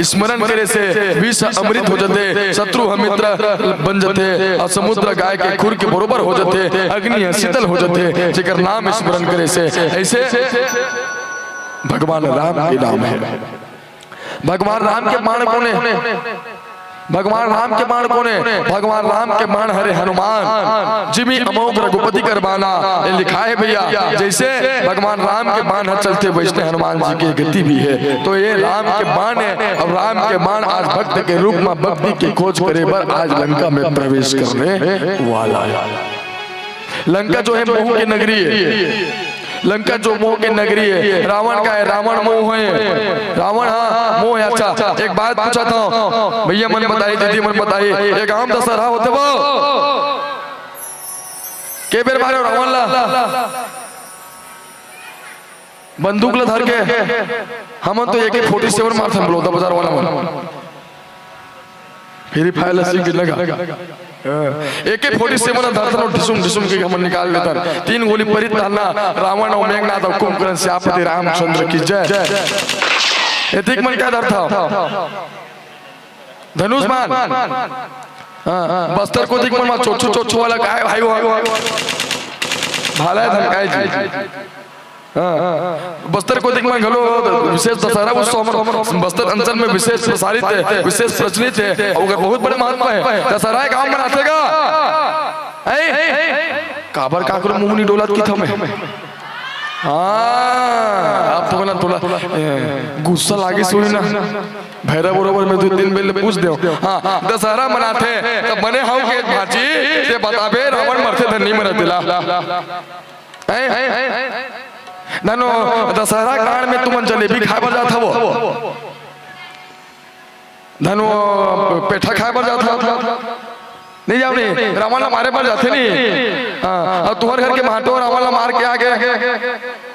स्मरण करे से विष अमृत हो जथे, शत्रु ह मित्र बन जथे, और समुद्र गाय के खुर के बरोबर हो जथे, अग्नि ह शीतल हो जथे, जेकर नाम स्मरण करे से। ऐसे भगवान राम के नाम है। भगवान राम के बाण कोने? भगवान राम के बाण कोने? भगवान राम के बाण हरे हनुमान, जिमि अमोघ रघुपति कर बाना। ये लिखा है भैया, जैसे भगवान राम के बाण ह चलथे, वैसने हनुमान जी के गति भी है। तो ये राम के बाण है, और राम के बाण आज भक्त के रूप में भक्ति के खोज करे बर आज लंका में प्रवेश करने वाला है। लंका जो है मोह की नगरी है, लंका जो मोह के नगरी है, रावण का है, रावण मोह है, रावण, हाँ, मोह है। अच्छा, एक बात पूछा था, भैया मन बताई, दीदी मन बताई, ये गांव दशहरा होथे वो? के बेर मारे रावण ला? बंदूक ला धर के, हमन तो AK forty seven मारथन, बलौदा बाजार वाला मन। Free Fire ला सीख लगा। AK forty seven धरथन, ढिसुम ढिसुम के हमन निकाल लेथन। तीन गोली परित धरना, रावण और मेघनाथ और कुंभकर्ण, सियापति रामचंद्र की जय। एतिक मन का धरथा? धनुष बाण। हाँ, बस्तर कोती के मन मा चोचू चोचू वाला काय भाई हो? भाला है धनकाय जी। हाँ, बस्तर कोती मन घलो विशेष दशहरा उत्सव मन बस्तर अंचल में विशेष प्रसारित हे, विशेष प्रचलित हे, अउ ओकर बहुत बड़े महत्व हे। दशहरा गांव मनाथे गा। हैं? काबर काकरो मुंह नी डोलत कि थमे? हाँ, अब तो ना थोड़ा, ए, गुस्सा लागे सोई ना। भैरव बरोबर में दू तीन बेर ले पूछ देव। हाँ, दशहरा मनाथे, त बने हव के भाजी, ते बताबे, रावण मरथे धन नी मरत तेला। हैं? धनो, दशहरा कांड में तुमन जलेबी खाए बर जात हवो। धनो, पेठा खाए बर जात हवो। नहीं जाओ नहीं, रावण ला मारे बर जाथे नहीं। हाँ, अउ तुहर घर के भांटो रावण ला मार के आगे।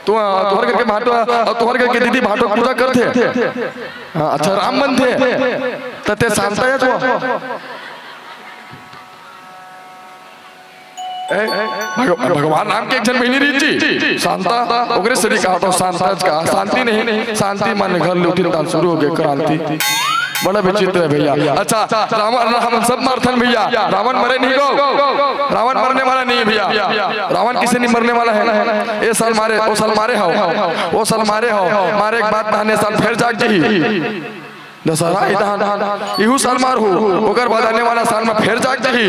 तु-, तुहर घर के भांटो, अउ तुहर घर के दीदी भांटो पूजा करथे। हाँ, अच्छा राम बनथे। त ते शांता हे तू? ए, भग-, भगवान राम के एक झन बहिनी रहिस जी, शांता, ओकरे सेती कहा तो शांता का, शांति नहीं, शांति माने घर लूटिन तान शुरू हो गए क्रांति। बड़ा विचित्र हे भैया। अच्छा, रावण, रावण सब मारथन भैया, रावण मरे नहीं गो, रावण मरने वाला नहीं हे भैया। रावण किसे नहीं मरने वाला हे। ए साल मारे, ओ साल मारे हव, ओ साल मारे हव, मारे के बाद तहने साल फिर जाग जाही। दशहरा इतहान, इहू साल मार हो, ओकर बाद आने वाला साल में फिर जाग जाही।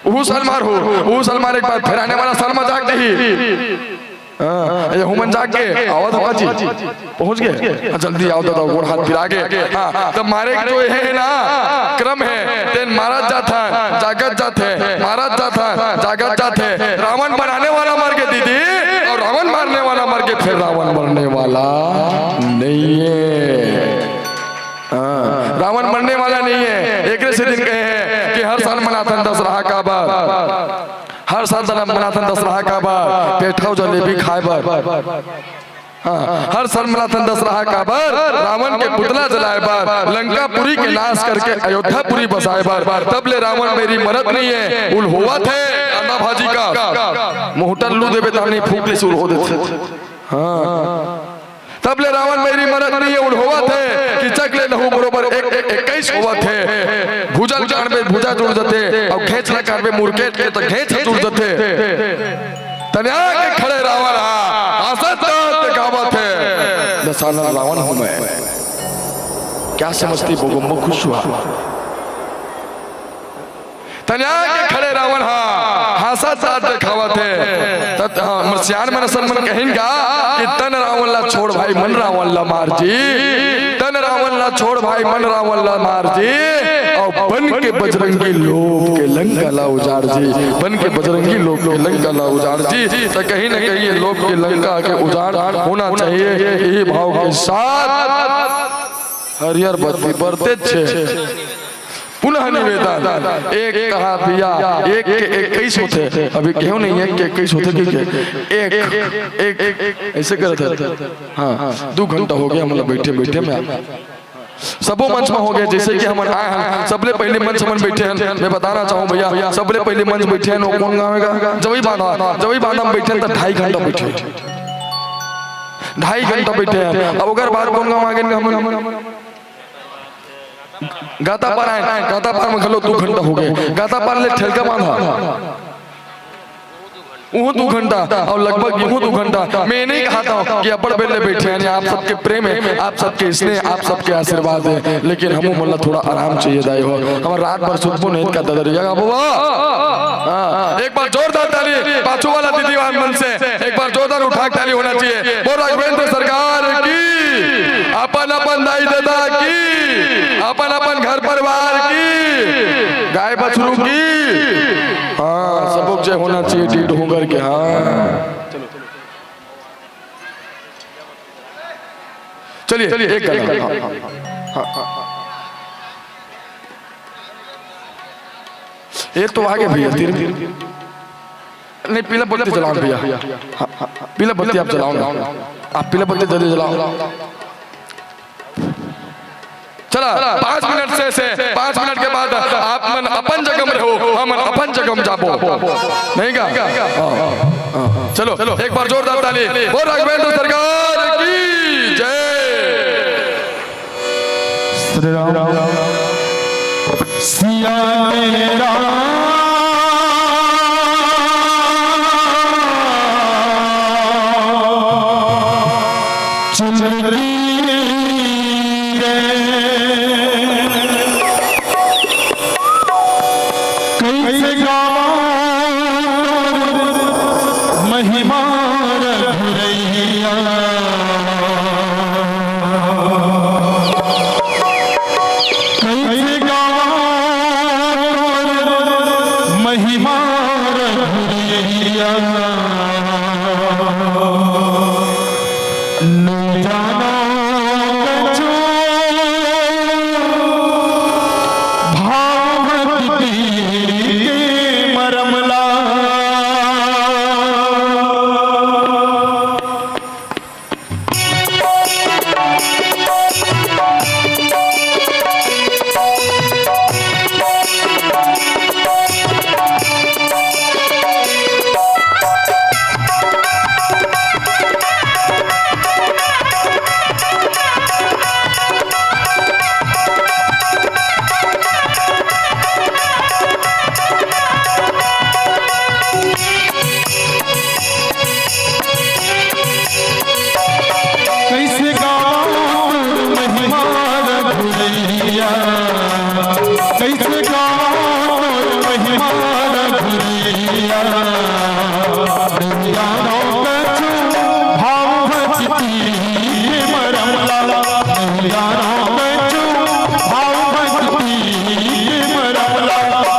उहू साल मार हो, उहू साल मारे के बाद फिर आने वाला साल में जाग जाही। हाँ, ये हुमन जाग के आवत हवा जी, पहुंच गए। हाँ, जल्दी आओ दादा, गोड़ हाथ पिरा के। हाँ, तब मारे के जो ये हे ना, क्रम हे, तेन मारत जाथन, जागत जाथे, मारत जाथन, जागत जाथे। रावण बनाने वाला मर के दीदी, अउ रावण मारने वाला मर के फिर रावण मरने वाला नहीं हे। हाँ, रावण मरने वाला नहीं हे। एकरे सेती कहे हे कि हर साल मनाथन दशहरा काबर, हर साल मनाथन दशहरा काबर, पेठा अउ जलेबी खाए बर। हाँ, हर साल मनाथन दशहरा काबर, रावण के पुतला जलाए बर, लंकापुरी के नाश करके अयोध्यापुरी बसाए बर। तब ले रावण मेरी मरत नहीं हे, उल होवत हे, कांदा भाजी का। मुहूर्त लू देबे तानी फूंक ले से उल हो देथे। हाँ। तब ले रावण मेरी मरत नहीं हे, उल होवत हे, किचक ले लहू बरोबर एक, एक, इक्कीस होवत हे। भुजा ल काटबे भुजा जुड़ जथे, अउ घेंच ल काटबे मुरकेट के त घेंच जुड़ जथे। तनिया के खड़े रावण हा, हांसत दांत देखावत हे। दसानन रावण हूं मैं। क्या समझती बोगम्बो खुश हुआ। तनिया के खड़े रावण हा, हांसत दांत देखावत हे। तत-, हाँ, हमर सियान मन असन मन कहिन का कि तन रावण ला छोड़ भाई, मन रावण ला मार जी। तन रावण ला छोड़ भाई, मन रावण ला मार जी। अउ बन के बजरंगी लोभ के लंका ला उजाड़ जी। बन के बजरंगी लोभ के लंका ला उजाड़ जी। त कहीं न कहीं ये लोभ के लंका के उजाड़ होना चाहिए। यही भाव के साथ हरियर बत्ती बरते छे। पुनः निवेदन, एक कहा भैया, एक के इक्कीस होथे, अभी केहू नहीं, एक के इक्कीस होथे, ठीक है? एक, एक, एक, ऐसे करत हे। हाँ, दू घंटा हो गया, मतलब, बैठे, बैठे में। सबो मंच में हो गया, जैसे कि हमन आए हन, सबले पहले मंच में बैठे हन। मैं बताना चाहूँ भैया, सबले पहले मंच बैठे हन, वो कौन गाँव हे गा? जवई बांधा, जवई बांधा में बैठे हन, त ढाई घंटा बैठे हन। ढाई घंटा बैठे हन। अब ओकर बाद कौन गाँव आ गए हमन? गातापार आए, गातापार में घलो दू घंटा हो गए। गातापार ले ठेलका बांधा, उहू दू घंटा, अउ लगभग इहू दू घंटा। मैं नहीं कहता हूँ कि अब्बड़ बेर ले बैठे हन, आप सबके प्रेम हे, आप सबके स्नेह, आप सबके आशीर्वाद हे, लेकिन हमू मन ला थोड़ा आराम चाहिए दाई हो। हमर रात भर सुतबो नहीं का ददरिया का बुआ। हाँ, एक बार जोरदार ताली पाछू वाला दीदी मन से, एक बार जोरदार उठा के ताली होना चाहिए। बोल राघवेंद्र सरकार की, अपन अपन दाई ददा की, अपन अपन घर परिवार की, गाय बछरू की। हाँ, सबक जय होना चाहिए, ढीठ होकर के। हाँ, चलिए, एक गाना। हाँ, हाँ, हाँ। ये तो आगे भैया, तीन। नहीं, पीला बत्ती जलाओ भैया। हाँ, हाँ, पीला बत्ती आप जलाओ ना। आप पीला बत्ती जल्दी जलाओ। चला, पाँच मिनट से, से, पाँच मिनट के बाद आप मन अपन जगह में रहो, हम अपन जगह में जाबो। नहीं का? हाँ, हाँ, हाँ। चलो, एक बार जोरदार ताली। बोल राघवेंद्र सरकार की जय। श्री राम। सिया मेरा नइ जानो कछु भाव भक्ति के मरम ला। कइसे गावंव तोर महिमा रघुरैया, कइसे गावंव तोर महिमा रघुरैया। नइ जानो कछु भाव भक्ति के मरम ला, नइ जानो कछु भाव भक्ति के मरम ला।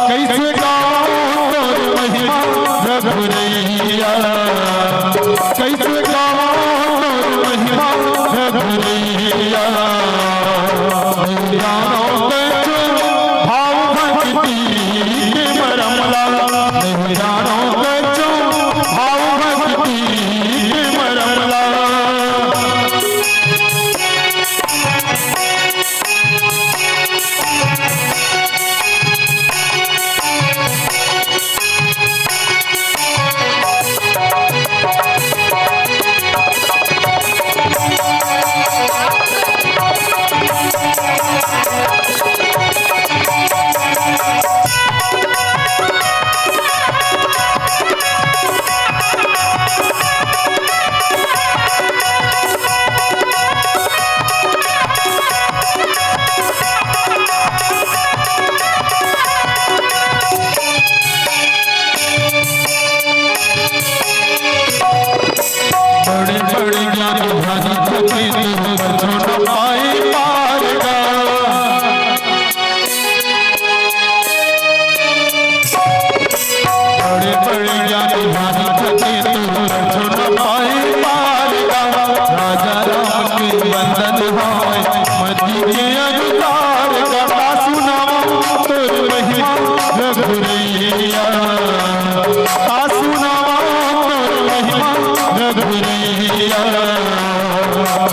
कइसे गावंव तोर महिमा रघुरैया, कइसे गावंव तोर महिमा रघुरैया। नइ जानो कछु भाव भक्ति के मरम ला, नइ जानो कछु भाव भक्ति के मरम ला। बड़े बड़े ज्ञानी ध्यानी थके, तुम कछु न पाए पार गा। बड़े बड़े ज्ञानी ध्यानी थके, तुम कछु न पाए पार गा। राजा राम के बंदन हावय, मति के अधिकार गा। का सुनावंव तोर महिमा रघुरैया, का सुनावंव तोर महिमा रघुरैया।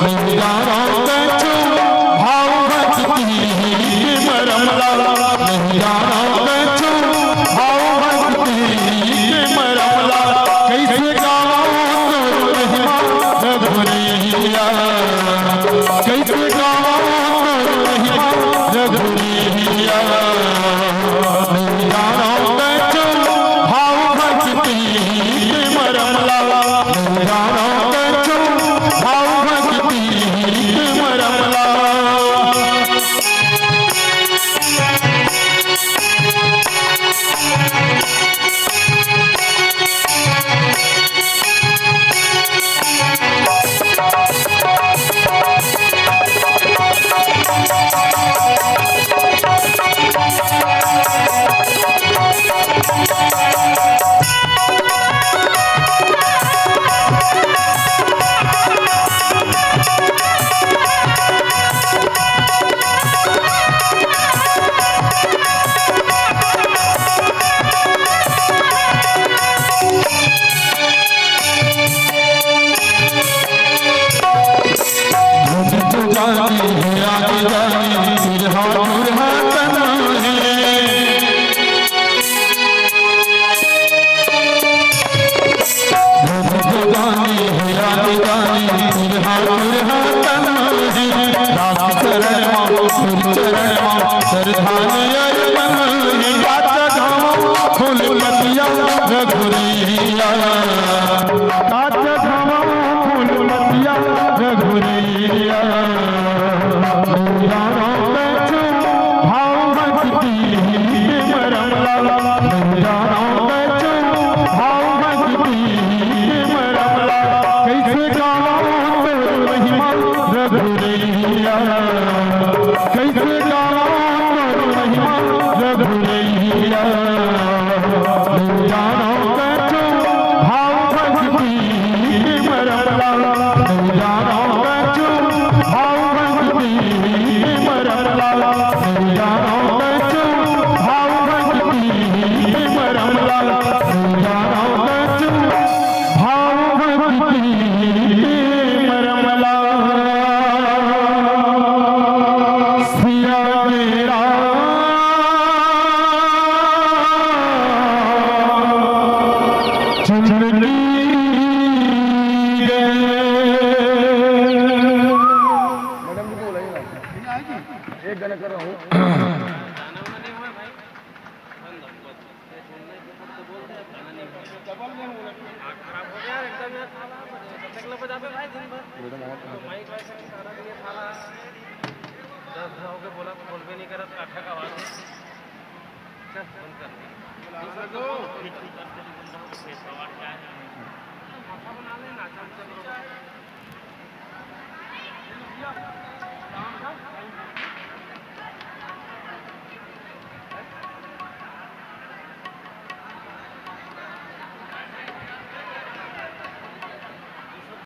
नइ जानो कछु भाव भक्ति के मरम ला, नइ जानो कछु भाव भक्ति के मरम ला। कइसे गावंव तोर महिमा रघुरैया, कइसे गावंव तोर महिमा रघुरैया। नइ जानो कछु भाव भक्ति के मरम ला, नइ जानो कछु भाव भक्ति के मरम ला। माइक वाइक सारा दिन ये साला दस हो गए, बोला तो बोलबे नहीं करत, काठा का आवाज। चल, बंद कर। माथा बना लेना, चल, चल।